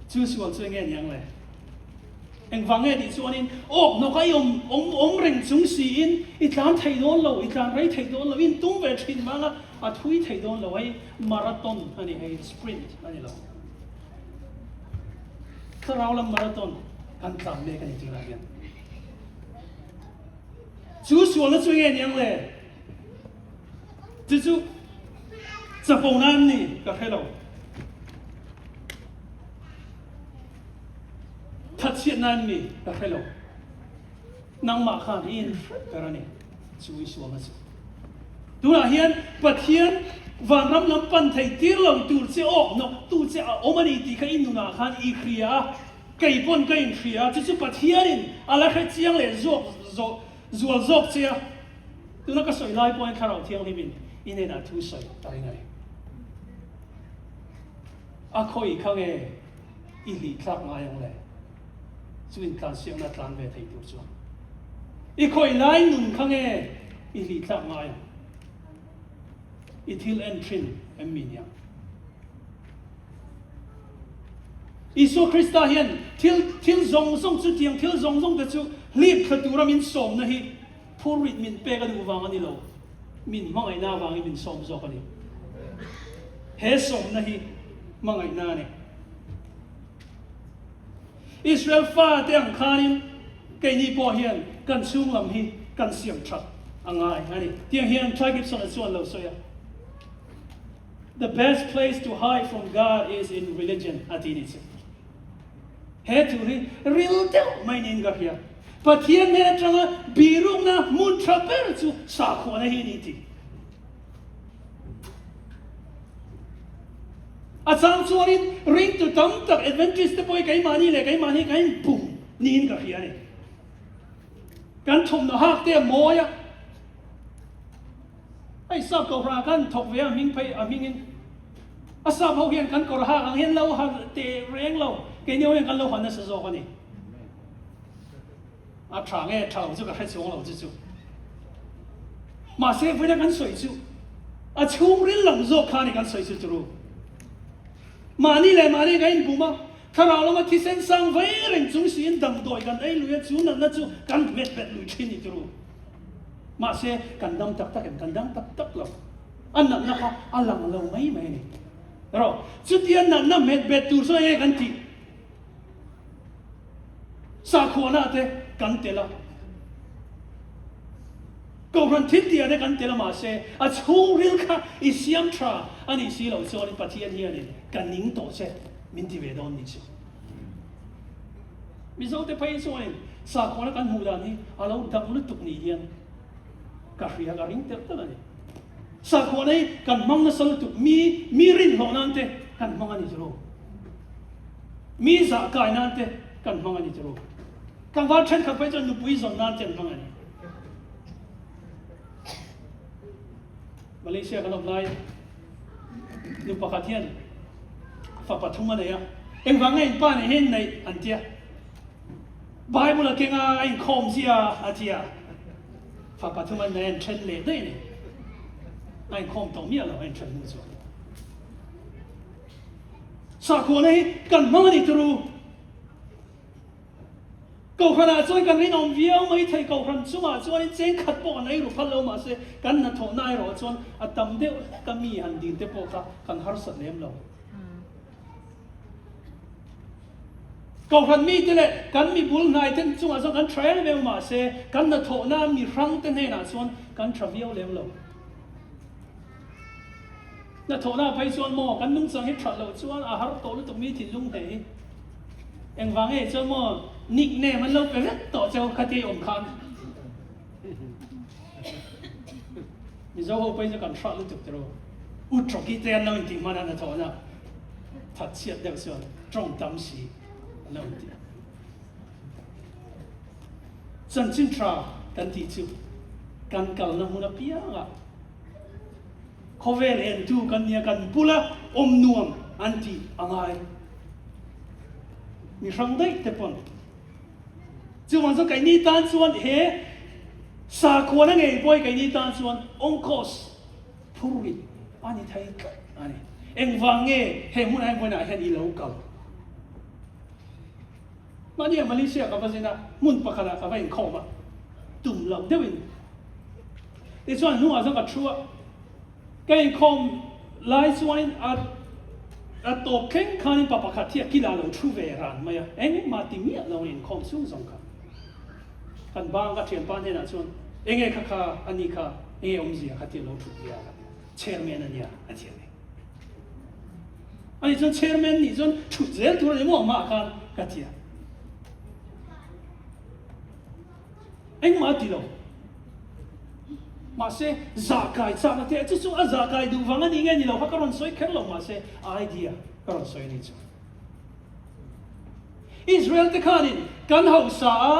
Chu sual chu enge niang le? Engvang nge tih chuanin awk hnawk a i awm awm awm reng chung siin i tlan thei dawn lo, i tlan rei thei dawn lo, i intum ve thin vanga a thui thei dawn lo hei marathon a ni hei sprint a ni lo. Thlarau lam marathon kan tlan mek a ni tunah hian. Chu sualna chu enge niang le? Chu chu. Chapona em ni? Ka hre lo. Thatchhiatna em ni? Ka hre lo. Nangmah khan i inhre ber a ni. Chu i sualna chu. Tunah hian Pathian vanram lam pan thei tir lo tur che awk nawk tu che a awm a ni tih kha i nunah khan i hria a, kei pawn ka inhria a, chu chu Pathianin a la hre chiang leh zawk zual zawk che a. Tuna ka sawi lai pawhin Thlarau Thianghlimin i hnenah thu sawi ta ring a ni. A khawi kha nge i hlih thlak ngai ang le? Chu intlansiakna tlan ve thei tur chuan i khawi lai nun kha nge i hlih thlak ngai ang? I thil en thin em mi niang? Isua Krista hian thil thil zawng zawng chu tiang thil zawng zawng te chu hlip thla tura min sawmna hi Phurrit min pek a duh vang a ni lo, min hmangaihna avangin min sawm zawk a ni. He sawmna hi hmangaihna a ni. Israel fate ang khanin keini pawh hian kan chhung lam hi kan siam that a ngai a ni. Tiang hian Ty Gibson-a chuan lo sawi a, The best place to hide from God is in religion a ti ni chu. He thu hi ril deuh mai niin ka hria. Pathian hnen atanga birukna hmun tha ber chu sakhuana hi a ni tih. A chang chuanin ringtu tam tak Adventist te pawh hi keimahni leh keimahni kan inbum niin ka hria a ni. Kan thawmhnaw hak te a mawi a. Hei sap kohhranah khan thawk ve a hming phei a hmingin a sap ho hian kan kawr hak ang hian lo ha teh reng lo keini ho hian kan lo ha nasa zawk a ni. A tha nge tha lo chu ka hre chuang lo chu chu. Mahse vawiina kan sawi chu a chhungril lam zawk kha a ni kan sawi chu turu. Mahni leh mahni kan inbum a, thlarau lama thisen sang vei reng chung siin damdawi kan ei lui a, chu natna chu kan hmet bet lui thin ni turu. Mahse, kan dam tak tak em? Kan dam tak tak lo. A natna kha a lang lo mai mai a ni. Erawh, chutia natna hmet bet tur sawi nge kan tih? Sakhuana te kan tel a, Kohhran thil tihah te kan tel a, mahse, a chhungril kha i siam tha a nih si loh chuanin Pathian hianin ka ning tawh che min ti ve dawn ni chu. Mizote phei chuanin sakhuana kan hmuh dan hi a lo dang lutuk ni hian ka hria ka ring telh telh a ni. Sakhuana hi kan hmang nasa lutuk, mi mi rinhlawh nan te kan hmang a ni chu. Mi zah kai nan te kan hmang a ni chu. Tlangval thenkhat phei chuan nupui zawn nan te an hmang a ni. Malaysia kan awm lai nu pakhat hian fa pathum a nei a, engvang nge in pa nen hian inneih an tia, Bible a keng a, a inkhawm zia a tia, fa pathum an nei a inthen leh daih a ni, a inkhawm tawh miah lo a inthen hnu chuan. Sakhuana hi kan hmang a ni turu. Kohhranah chuan kan rinawm viau mai thei, Kohhran chungah chuanin cheng khat pawh kan ei ru phal lo mahse kan hnathawhna erawh chuan a tam deuh hlek a mi han dil te pawh kha kan harsat lem lo. Kohhran mite leh kan mi bul hnai te chungah chuan kan tha em em mahse kan hnathawhna mi hrang te hnenah chuan kan tha viau lem lo. Hnathawhna phei chuan maw kan nungchang hi that loh chuan a har tawh lutuk mi thinlung hle hi. Engvang nge chuan maw nickname an lo pe vek tawh cheu khatia i awm khan. Mizo ho phei chu kan hrat lutuk tiraw. U Trawki te an lo intih hman a hnathawhna that chhiat deuh chuan tawng tam si an lo intih. Chanchin tha kan tih chu kan kalna hmun apiangah Khawvel entu kan nia kan bula awm nuam an tih a ngai. Mi hrang daih te pawn. Chuvang chuan keini tan chuan he sakhuana ngei pawh hi keini tan chuan ongkos phurrit a ni thei tlat a ni. Engvang nge he hmunah hian vawiinah hian i lo kal? Mahnia Malaysia ka va zin a, hmun pakhatah ka va inkhawm a, tum loh deuhin. Tichuan hnungah chuan ka thu a, ka inkhawm lai chuanin a a tawp thleng khanin pa pakhat hi a kilah lo thu ve ran mai a, engmah ti miah lo in inkhawm chhung zawng kha. Kan bang ka thianpa hnenah chuan enge kha kha a ni kha, enge awmzia kha tia lo thut ve a ka ti a, chairman a nia a ti a ni. Ani chuan chairman nih chuan thut zel tur a ni maw amah khan ka ti a. Engmah a ti lo. Mahse zah kai chakna te chu chu a zah kai duh vang a ni nge ni lo kha ka rawn sawi kher lo mahse idea ka rawn sawi a ni chu. Israel te khanin kan hausa a,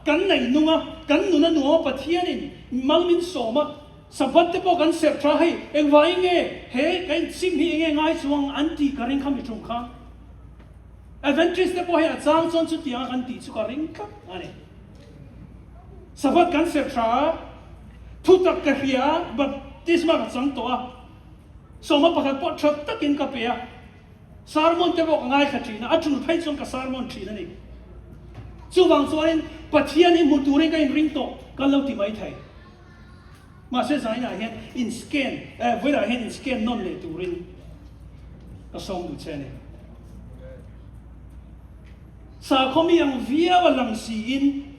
kan nei nung a, kan nun a nuam a Pathianin mal min sawm a, Sabbath te pawh kan serh tha hei, engvangin nge he ka inchim hi enge ngai chuang an tih ka ring kha mi tum kha. Adventist te pawh hei a chang chuan chutianga kan tih chu ka ring tlat a ni. Sabbath kan serh tha a, thutak ka hria a, baptisma ka chang tawh a, sawma pakhat pawh tha takin ka pe a, Sermon te pawh ka ngaithla thin a, a tul phei chuan ka sermon thin a ni. Chuvang chuanin Pathian hi hmu turin ka inring tawh kan lo ti mai thei. Mahse zainah hian in scan, eh vawilah hian in scan nawn leh turin ka sawm duh che a ni. Sakhaw mi ang viau a lang siin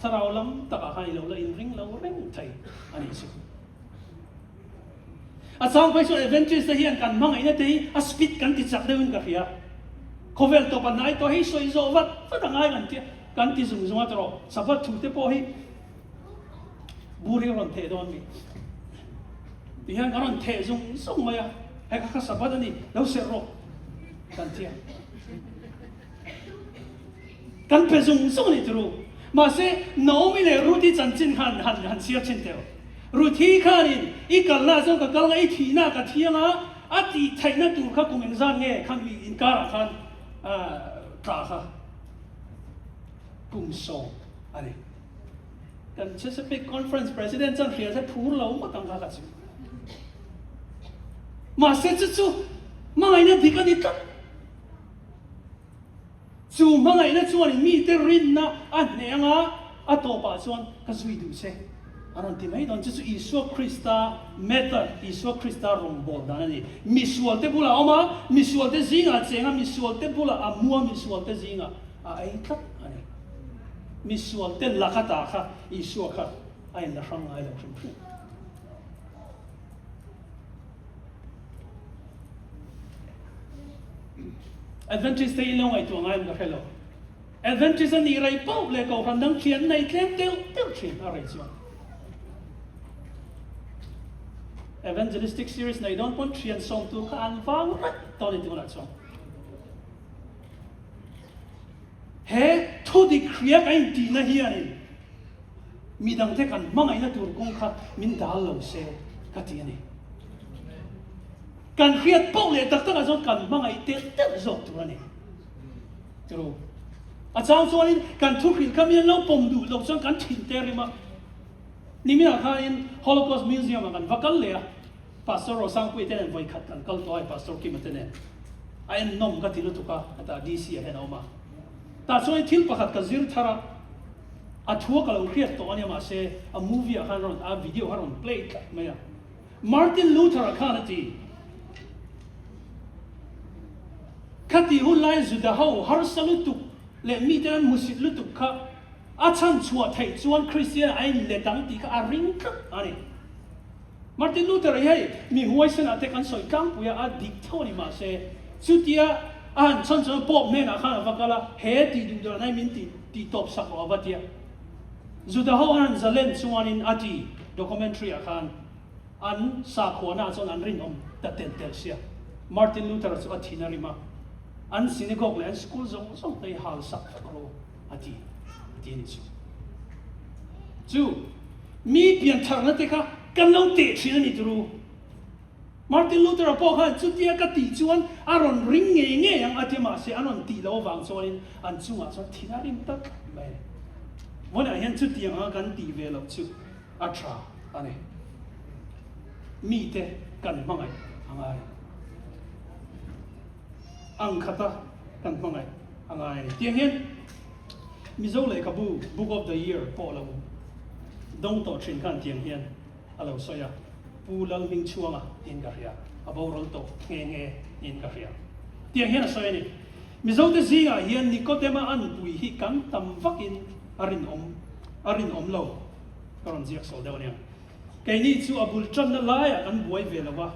thlarau lam takah khan i lo la inring lo reng thei a nih chu. A chang phei chuan Adventist te hian kan hmangaihna te hi a speed kan ti chak deuhin ka hria. Khawvel tawp a hnai tawh hei sawi zawh vat vat a ngai kan tia kan ti zung zung a tawh Sabbath thu te pawh hi bur hi a rawn theh dawn mi. Ti hian kan rawn theh zung zung mai a, hei kha kha Sabbath a ni lo serh rawh kan tia. Kan pe zung zung a ni turu. Mahse, Naomi leh Ruth-i chanchin khan han han chhiar thin teh. Ruth-i khanin, I kalna chuan ka kal nga, i thihna ka thiang a, a tih theihna tur kha kum engzat nge kha mi inkarah khan tla kha kum sawm a ni. Kan Chesapeake Conference President chuan hria se phur lo ngawt ang kha ka chim. Mahse, chu chu hmangaihna dik a ni tlat. Chu hmangaihna chuanin mite rinna a hneh anga a tawpah chuan ka zui duh che a rawn ti mai dawn. Chu chu Isua Krista method, Isua Krista rawngbâwl dan a ni. Misualte bulah a awm a, misualte zingah a cheng a, misualte bulah a mu a, misualte zingah a ei tlat a ni. Misualte laka ta kha Isua kha a inla hrang ngai lo hrim hrim. Adventist te in lo ngaihtuah ngai em ka hre lo. Adventist a nih rei pauh leh kohhran dang thian nei tlem deuh deuh thin a rei chuan. Evangelistic series nei dawn pawn thian sawm tur kha an vang rat dawn ni tunah chuan. He thu dik hria ka intihna hianin midangte kan hmangaihna tur kawng kha min dal lo se ka ti a ni. Kan hriat poh leh tak takah chuan kan hmangaih telh telh zawk tur a ni. Tiro. A chang chuanin kan thu hrilh kha mi an lo pawm duh loh chuan kan thin te rim a. Niminah khanin Holocaust Museum ah kan va kal leh a, Pastor Rosangpuii te nen vawi khat kan kal tawh a, Pastor Kima te nen. A ennawm ka ti lutuk a, hetah DC ah hian a awm a. Tah chuan thil pakhat ka zir thar a, a thua ka lo hriat tawh a nia mahse a movie ah khan rawn, a video kha rawn play tlat mai a. Martin Luther-a khan a ti, Khati hun lai Juda ho harsa lutuk leh mite an hmusit lutuk kha a chhan chhuah theih chuan Kristian a inlet ang tih kha a ring tlat a ni. Martin Luther-a hi hei mi huaisenah te kan sawi tlangpui a, a dik tho a ni mahse chutia a han chhan chuan Pope hnenah khan a va kal a, he tih duh dan hi min tih tawp sak rawh a va ti a. Juda ho an han zalen chuanin a ti documentary ah khan an sakhuana chuan an rinawm ta telh telh sia. Martin Luther chu a thin a rim a, an synagogue leh an school zawng zawng te hi hal sak vek rawh a ti a ti a ni chu. Chu mi piantharna te kha kan lo teh thin a ni turu. Martin Luther-a pawh khan chutia ka tih chuan a rawn ring ngei ngei ang a ti mahse an rawn tih loh avang chuanin an chungah chuan thin a rim ta tlat mai a ni. Vawiinah hian chutiang anga kan tih ve loh chu a tha a ni. Mite kan hmangaih a ngai. Ang khata kan hmangaih a ngai a ni. Tiang hian Mizo lehkhabu Book of the Year pawh lo dawng tawh thin khan tiang hian a lo sawi a, Pu Lalhmingchhuanga tiin ka hria, a boral tawh nghe nghe tiin ka hria. Tiang hian a sawi a ni. Mizote zingah hian Nikodema an pui hi kan tam vakin a rinawm a rinawm lo. Ka rawn ziak sawl deuh ania. Keini chu a bul tanna laiah kan buai ve lo a,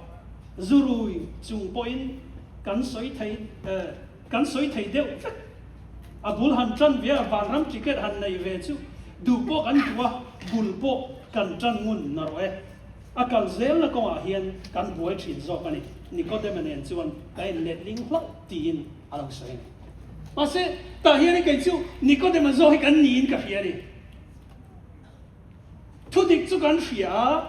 zurui chung pawhin. kan sawi thei kan sawi thei deuh vek. A bul han tan ve a, vanram ticket han nei ve chu duh pawh kan duh a, bul pawh kan tan ngun na rawh e. A kal zelna kawngah hian kan buai thin zawk a ni, Nikodema nen chuan ka en letling hlauh tiin a lo sawi a ni. Mahse, tah hian kei chu Nikodema zawk hi kan niin ka hria a ni. Thudik chu kan hria a,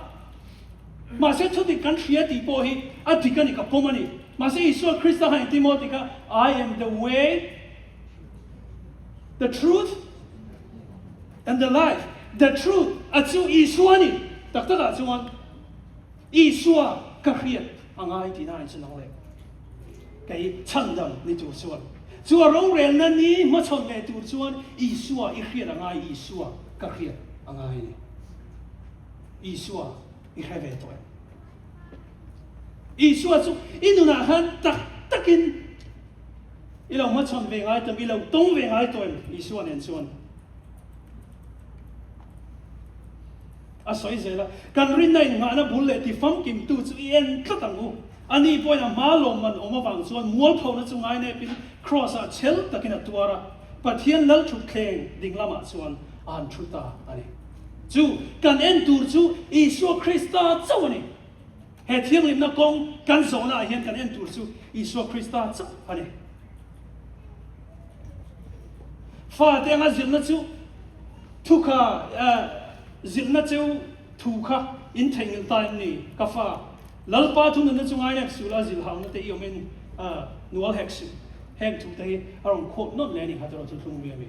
mahse thudik kan hria tih pawh hi a dik a ni, ka pawm a ni. Mahse Isua Krista khan engtin maw a ti kha, I am the way, the truth and the life. The truth a chu Isua a ni. Tak takah chuan Isua ka hriat a ngai tihna a inchhun ang le. Kei chhandam ni tur chuan chu a rorelna ni hmachhawn leh tur chuan Isua i hriat a ngai, Isua ka hriat a ngai a ni. Isua i hre ve tawh em? Isua chu i nunah khan tak takin i lo hmachhawn ve ngai tawh em? I lo tawng ve ngai tawh em Isua nen chuan? A sawi zel a, Kan rinna innghahna bul leh tifamkimtu chu i en tlat ang u. Ani pawhin a hma lawmman awm avang chuan mualphona chu ngainepin Kraws-ah chhel takin a tuar a, Pathian lal thutthleng ding lamah chuan a han thu ta a ni. Chu kan en tur chu Isua Krista chauh a ni. He thianghlimna kawng kan zawhnaah hian kan en tur chu Isua Krista chauh a ni. Fate anga zilhna chu thu kha zilhna cheu thu kha in theihnghilh ta em ni? Ka fa, Lalpa thu nunna chu ngainep suh la, zilhhauna te i awmin nual hek suh. Heng thu te hi a rawn quote nawt leh a ni kha tiraw chu thlung mi a mi.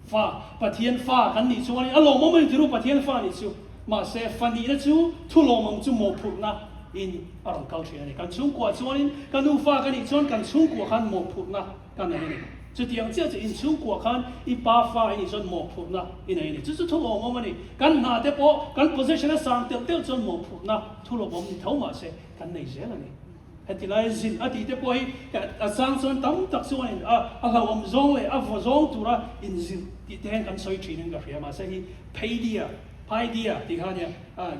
Fa, Pathian fa kan nih chuanin a lawmawm a ni tiru Pathian fa nih chu. Mahse, fa nihna chu thu lawmawm chu mawhphurhna in a rawn kal thin a ni. Kan chhungkuah chuanin ka nu fa ka nih chuan kan chhungkuah khan mawhphurhna ka nei a ni. Chutiang chiah chu in chhungkuah khan i pa fa i nih chuan mawhphurhna i nei a ni. Chu chu thu lawmawm a ni. Kan hna te pawh kan position a sang telh telh chuan mawhphurhna thu lawmawm ni tho mahse kan nei zel a ni. Heti lai zilh a tih te pawh hi a chang chuan tam tak chuanin a a hlauhawm zawng leh a vaw zawng tura inzilh tih te hian kan sawi thin in ka hria. Mahse hi pheidia, phaidia tih kha a nia,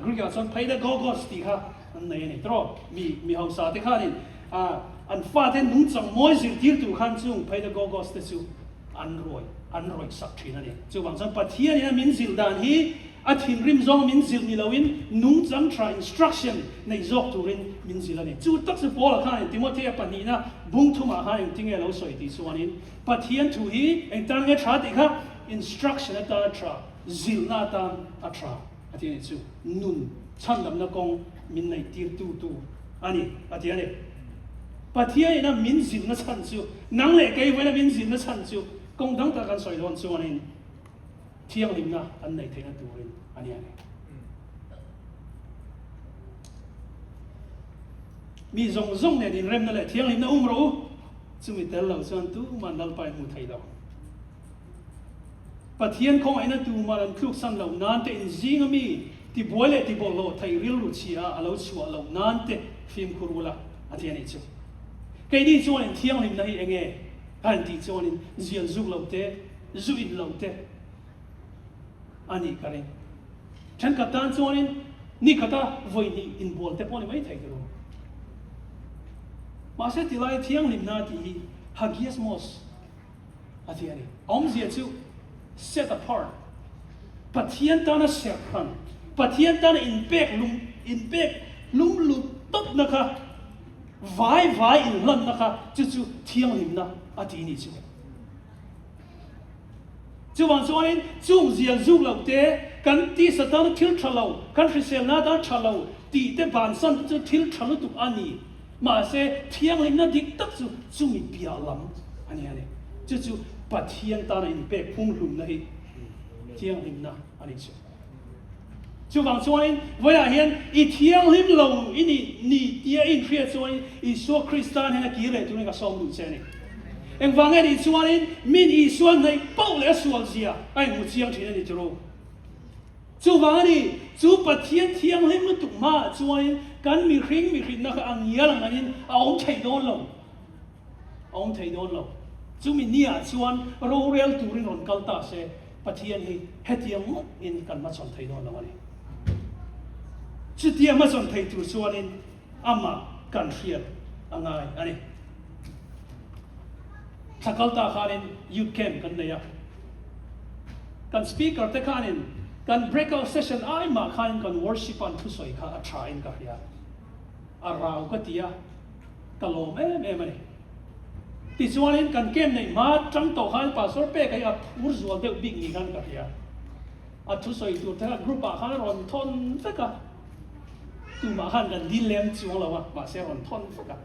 Greek ah chuan phaidagogos tih kha an nei a ni. Tawh mi mi hausa te khanin an fate nungchang mawi zirtir tur khan chung phaidagogos te chu an ruai an rawih sak thin a ni. Chuvang chuan Pathianin a min zilh dan hi a thinrim zawng min zilh ni loin nungchang tha instruction nei zawk turin min zilh a ni. Chu tak chu Paula khanin Timothea pahnihna bung thumah khan engtinge a lo sawi tih chuanin Pathian thu hi eng tan nge tha tih kha instruction atan a tha, zilhna atan a tha a ti a ni. Chu nun chhandamna kawng min neih tirtu tu a ni a ti a ni. Pathianin a min zilhna chhan chu, nang leh kei vawiin a min zilhna chhan chu kawng dang tak kan sawi dawn chuanin thianghlimna kan neih theihna turin a ni a ni. Mi zawng zawng nen inremna leh thianghlimna um rawh u, chumi tel lo chuan tuman Lalpa in hmu thei lo. Pathian khawngaihna tuman an tluksan loh nan te inzing ami tibuai leh tibawlhhlawh thei rilru chhia a lo chhuah loh nan te fimkhur ula a ti a nih chu. Keini chuanin thianghlimna hi enge ka han tih chuanin zial zuk lo te, zu in lo te a nih ka ring. Thenkhat tan chuanin ni khata vawi hnih inbual te pawh a ni mai thei ka ru. Mahse tilai thianghlimna tih hi hagiasmos a ti a ni. Awmzia chu set apart, Pathian tana serh hran, Pathian tana inpek lum inpek lum lut tawpna kha, vai vai inhlanna kha chu chu thianghlimna a ti ni chu. Chuvang chuanin chung zial zuk loh te, kan tisa tana thil tha lo, kan hriselna atan tha lo tih te bansan te chu thil tha lutuk a ni. Mahse, thianghlimna dik tak chu chumi piah lam a ni a ni. Chu chu Pathian tana inpek pumhlumna hi thianghlimna a ni chu. Chuvang chuanin vawiah hian i thianghlim lo i nih ni tia i inhriat chuanin Isua Krista hnena kir leh turin ka sawm duh che a ni. Engvang nge nih chuanin min Isua hnaih pauh leh a sual zia a inhmu chiang thin a ni tiro. Chuvang a ni, chu Pathian thianghlim lutuk hmaah chuanin kan mihring mihrinna kha a ngial ang angin a awm thei dawn lo, a awm thei dawn lo. Chumi niah chuan rorel turin rawn kal ta se, Pathian hi hetiang ngawt in kan hmachhawn thei dawn lo a ni. Chutia hmachhawn thei tur chuanin amah kan hriat. a ngai a ni. Thla kal ta khanin Youth Camp kan nei a, kan speaker te khanin kan breakout session ai mah khanin kan worship an thusawi kha a tha in ka hria. A rau ka ti a, ka lawm em em a ni. Tichuanin kan camp neih hma tang tawh khan Pastor pek hi a phur zual deuh bik ni khan ka hria. A thusawi tur te kha group ah khan a rawn thawn vek a, tumah khan kan dil lem chuang lo a, mahse a rawn thawn vek a.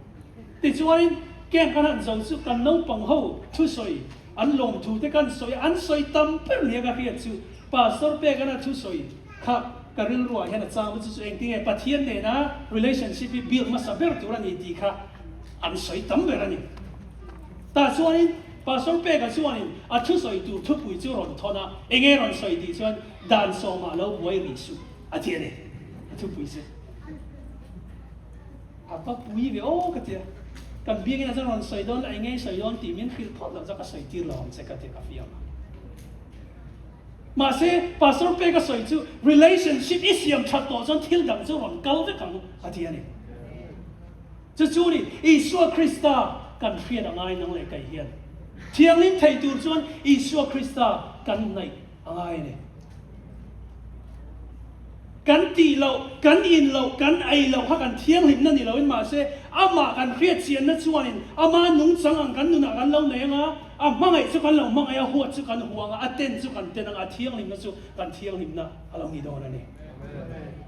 Tichuanin camp kan han zo chu kan naupang ho thusawi an lawmthu te kan sawi a, an sawi tam ber nia ka hriat chu Pastor pek ana thusawi kha ka rilruah hian a chang chu chu engtinge Pathian nena relationship hi build hmasa ber tur a ni tih kha an sawi tam ber a ni. Tah chuanin Pastor Peka chuanin a thusawi tur thupui chu rawn thawn a, enge rawn sawi tih chuan dan sawmah lo buai rih suh a ti a ni, a thupui chu. A va pui ve aw ka ti a, kan biakina chuan rawn sawi dawn la enge i sawi dawn tih min hrilh phawt loh chuan ka sawi tir lo ang che ka ti a, ka fiam a. Mahse, Pastor Peka sawi chu relationship i siam that tawh chuan thil dang chu rawn kal vek ang a ti a ni. Chu chu ni, Isua Krista kan hriat a ngai nang leh kei hian. Thianghlim thei tur chuan Isua Krista kan hnaih a ngai a ni. Kan tih loh, kan in loh, kan ei loh kha kan thianghlimna ni loin mahse amah kan hriat chianna chuanin ama nungchang ang kan nunah kan lo nei anga, a hmangaih chu kan lo hmangaih a, huat chu kan huang a, a ten chu kan ten anga, a thianghlimna chu kan thianghlimna a lo ni dawn a ni.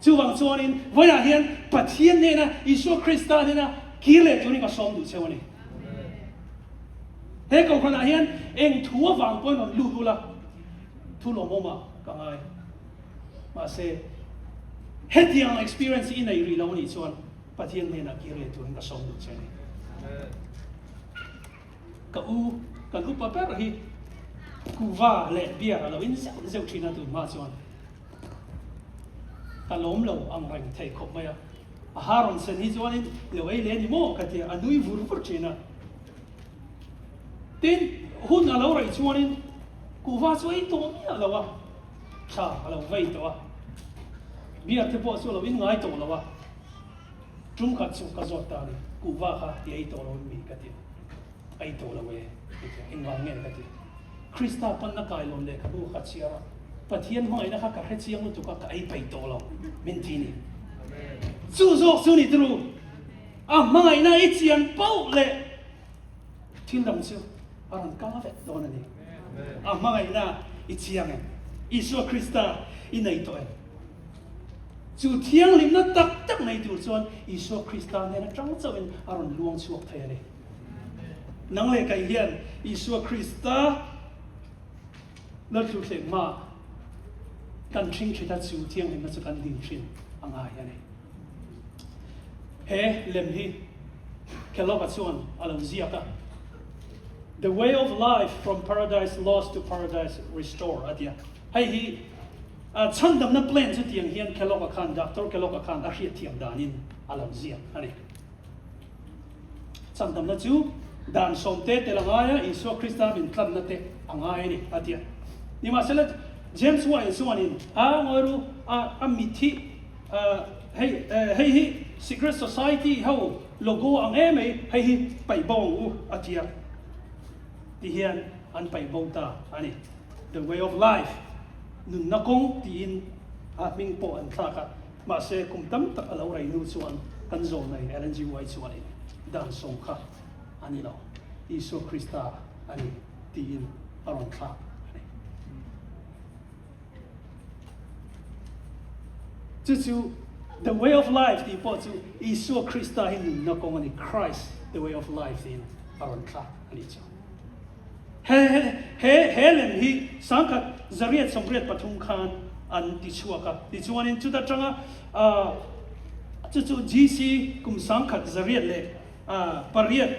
Chuvang chuanin vawiah hian Pathian hnena, Isua Krista hnena kir leh turin ka sawm duh cheu a ni. He kohhranah hian eng thu avang pawhin rawn lut ula, thu lawmawmah ka ngai. Mahse, hetiang experience i nei rih lo anih chuan Pathian hnenah kir leh turin ka sawm duh che a ni. Ka u, kan upa ber hi kuva leh beer a lo in zeuh zeuh thin a tun hma chuan ka lawm lo ang reng thei khawp mai a. A ha rawn sen hi chuanin lo ei leh a ni maw ka tia, a nui vur vur thin a. Tin, hun a lo raih chuanin kuva chu ei tawh miah lo a. Thla a lo vei tawh a, beer te pawh chu a lo in ngai tawh lo a, tum khat chu ka zawt ta a ni, kuhva kha i ei tawh lo em mi ka ti a, ei tawh lo e ka ti a, engvang nge ka ti a, Krista panna kailawn lehkhabu kha chhiar a, Pathian hmangaihna kha ka hre chiang lutuk a, ka ei peih tawh lo min ti ni. Chu zawk chu ni turu, a hmangaihna i chian pauh leh thil dang chu a rawn kal vek dawn a ni. A hmangaihna i chiang em? Isua Krista i nei tawh em? Chu thianghlimna tak tak nei tur chuan Isua Krista hnen atang chauhin a rawn luang chhuak thei a ni. Nang leh kai hian Isua Krista Lalthluthleng hma kan hring thita chu thianghlimna chu kan dil thin a ngai a ni. He lem hi Kellogg-a chuan a lo ziak a, The way of life from paradise lost to paradise restored a ti a. Hei hi chhandamna plan chu tiang hian Kellogg-a khan, Doctor Kellogg-a khan a hriatthiam danin a lo ziak a ni. Chhandamna chu dan sawmte tel a ngai a, Isua Krista min tlanna te a ngai a ni a ti a. Nimahsela James White chuanin a ngawi ru a, a mitthi Hei hei hi Secret Society ho logo ang em ei, hei hi paih bo ang u a ti a, ti hian an paih bo ta a ni. The Way of Life, Nunna Kawng tiin a hming pawh an thlak a, mahse kum tam tak a lo rei hnu chuan kan zawnei Ellen G. White chuanin dan sawm kha a ni lo, Isua Krista a ni tiin a rawn thlak a ni. Chu chu The Way of Life tih pawh chu Isua Krista hi nunna kawng a ni, Christ the Way of Life tiin a rawn thlak a nih chu. He he he lem hi sangkhat zariat 83 khan an ti chhuak a, tichuanin chuta tanga chu chu GC kum sangkhat zariat leh pariat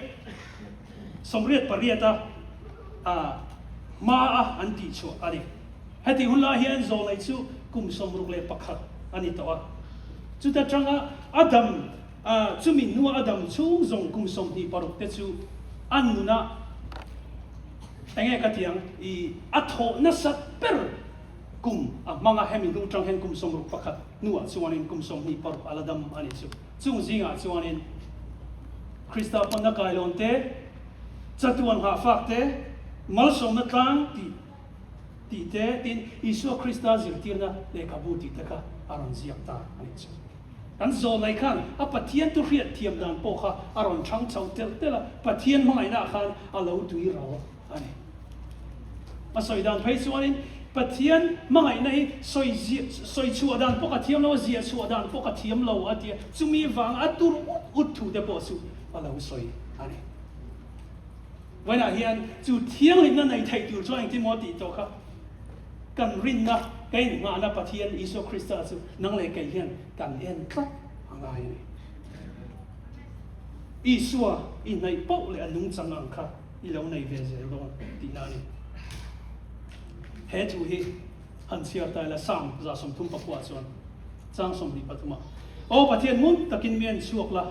88 a hma a an tih chhuah a ni. Heti hun lai hian zawlei chu kum 61 a ni tawh a. Chuta tanga a dam chumi hnua a dam chhung zawng kum 26 te chu a nunah enge ka ti ang i a thawh nasat ber kum a hmang a, hemi hnu tang hian kum 61 hnuah chuanin kum 26 a la dam a ni chu. Chung zingah chuanin. Krista pawnna kailawn te, chatuan nghahfak te, malsawmna tlang tih tih te, tin Isua Krista zirtirna lehkhabu tih te kha a rawn ziak ta a nih chu. Kan zawlnei khan a Pathian thu hriat thiam dan pawh kha a rawn chhang chho telh telh a, Pathian hmangaihnaah khan a lo tui ro a ni. A sawi dan phei chuanin Pathian hmangaihna hi sawi ziah sawi chhuah dan pawh ka thiam lo a, ziah chhuah dan pawh ka thiam lo a ti a, chumi vanga a tur ut ut thu te pawh chu a lo sawi a ni. Vawiinah hian chu thianghlimna nei theih tur chuan engtin maw tih tawh kha kan rinna, ka inngahna Pathian Isua Krista chu nang leh kei hian kan en tlat a ngai a ni. Isua i hnaih poh leh a nungchang ang kha i lo nei ve zel dawn tihna a ni. He thu hi han chhiar ta ila Psalm 34 chuan chang 23 ah, Aw Pathian hmun takin mi en chhuak la,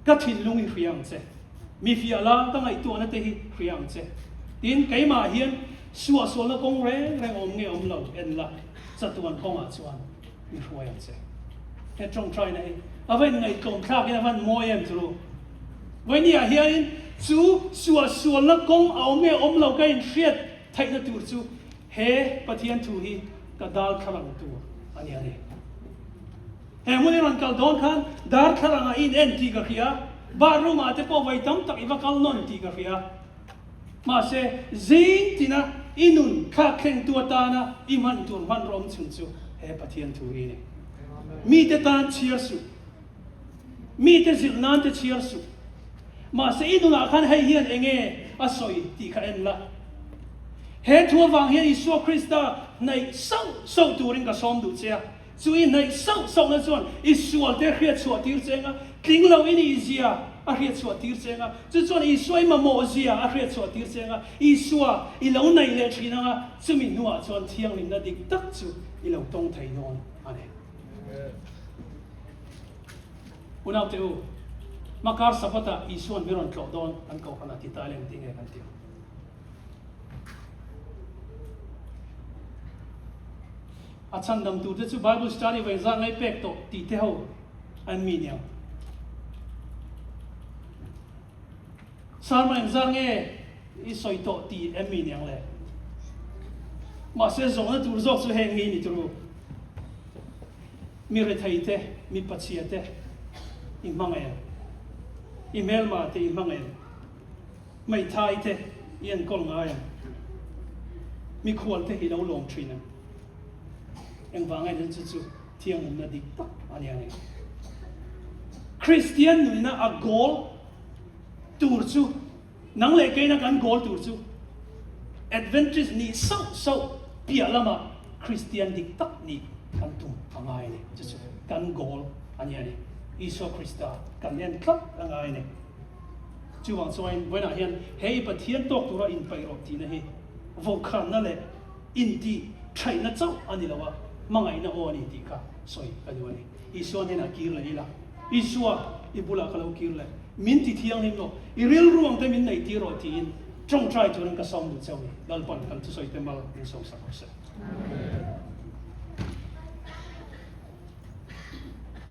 ka thinlung i hria ang che, mi fiah la ka ngaihtuahna te hi hria ang che. Tin, keimah hian suahsualna kawng reng reng awm nge awm lo en la, chatuan kawngah chuan mi hruai ang che. He tawngtaina hi a va inngaihtlawm thlakin a van mawi em chu. Vawinia hianin chu suahsualna kawng a awm nge awm lo ka inhriat theihna tur chu he Pathian thu hi ka darthlalang tur a ni a ni. He hmun i rawn kal dawn khan darthlalangah i in en tih ka hria, bathroom ah te pawh vawi tam tak i va kal nawn tih ka hria. Mahse, zing tina i nun thlak thlengtu atana i hman tur hmanraw awm chhun chu he Pathian thu hi a ni. Mite tan chhiar suh. Mite zilh nan te chhiar suh. Mahse, i nunah khan hei hian eng nge a sawi tih kha en la. He thu avang hian Isua Krista hnaih sauh sauh turin ka sawm duh che a. Chu i hnaih sauh sauhna chuan i sualte hriat chhuah tir cheng a, tling lo i nih zia a hriat chhuah tir cheng a, chu chuan Isua i mamawh zia a hriat chhuah tir cheng a, Isua i lo naih leh thin ang a, chumi hnuah chuan thianghlimna dik tak chu i lo tawng thei dawn a ni. Unaute u, hmakar Sabbath-ah Isua'n mi rawn tlawh dawn kan kohhranah ti ta lem tinge kan ti ang? A chhandam turte chu Bible study vawi zah ngai pek tawh tih te ho an mi niang. Sermon engzah nge i sawi tawh tih em mi niang le? Mahse zawhna tur zawk chu heng hi ni turu. Mi rethei te, mi pachhia te i hmang em? I hmelma te i hmang em? Hmeithai te i enkawl ngai ang. Mikhual te hi lo lawm thin ang. Engvang ain chu chu thianghlimna dik tak a ni a ni. Kristian nunna a goal tur chu nang leh keina kan goal tur chu Adventist nih sauh sauh piah lama Kristian dik tak nih kan tum a ngai a ni. Chu chu kan goal a ni a ni. Isua Krista kan en tlat a ngai a ni. Chuvang chuain vawiinah hian he i Pathian tawk tura inpaih rawh tihna hi vokhanna leh intih thaihna chauh a ni lo a, hmangaihna aw a ni tih kha sawi ka duh a ni. Isua hnenah kir leh ila, Isua, i bulah ka lo kir leh, min ti thianghlim rawh, i rilru ang te min neih tir rawh tiin tawngtai turin ka sawm duh chauh ni. Lalpan kan thusawi te mal min sawmsak rawh se.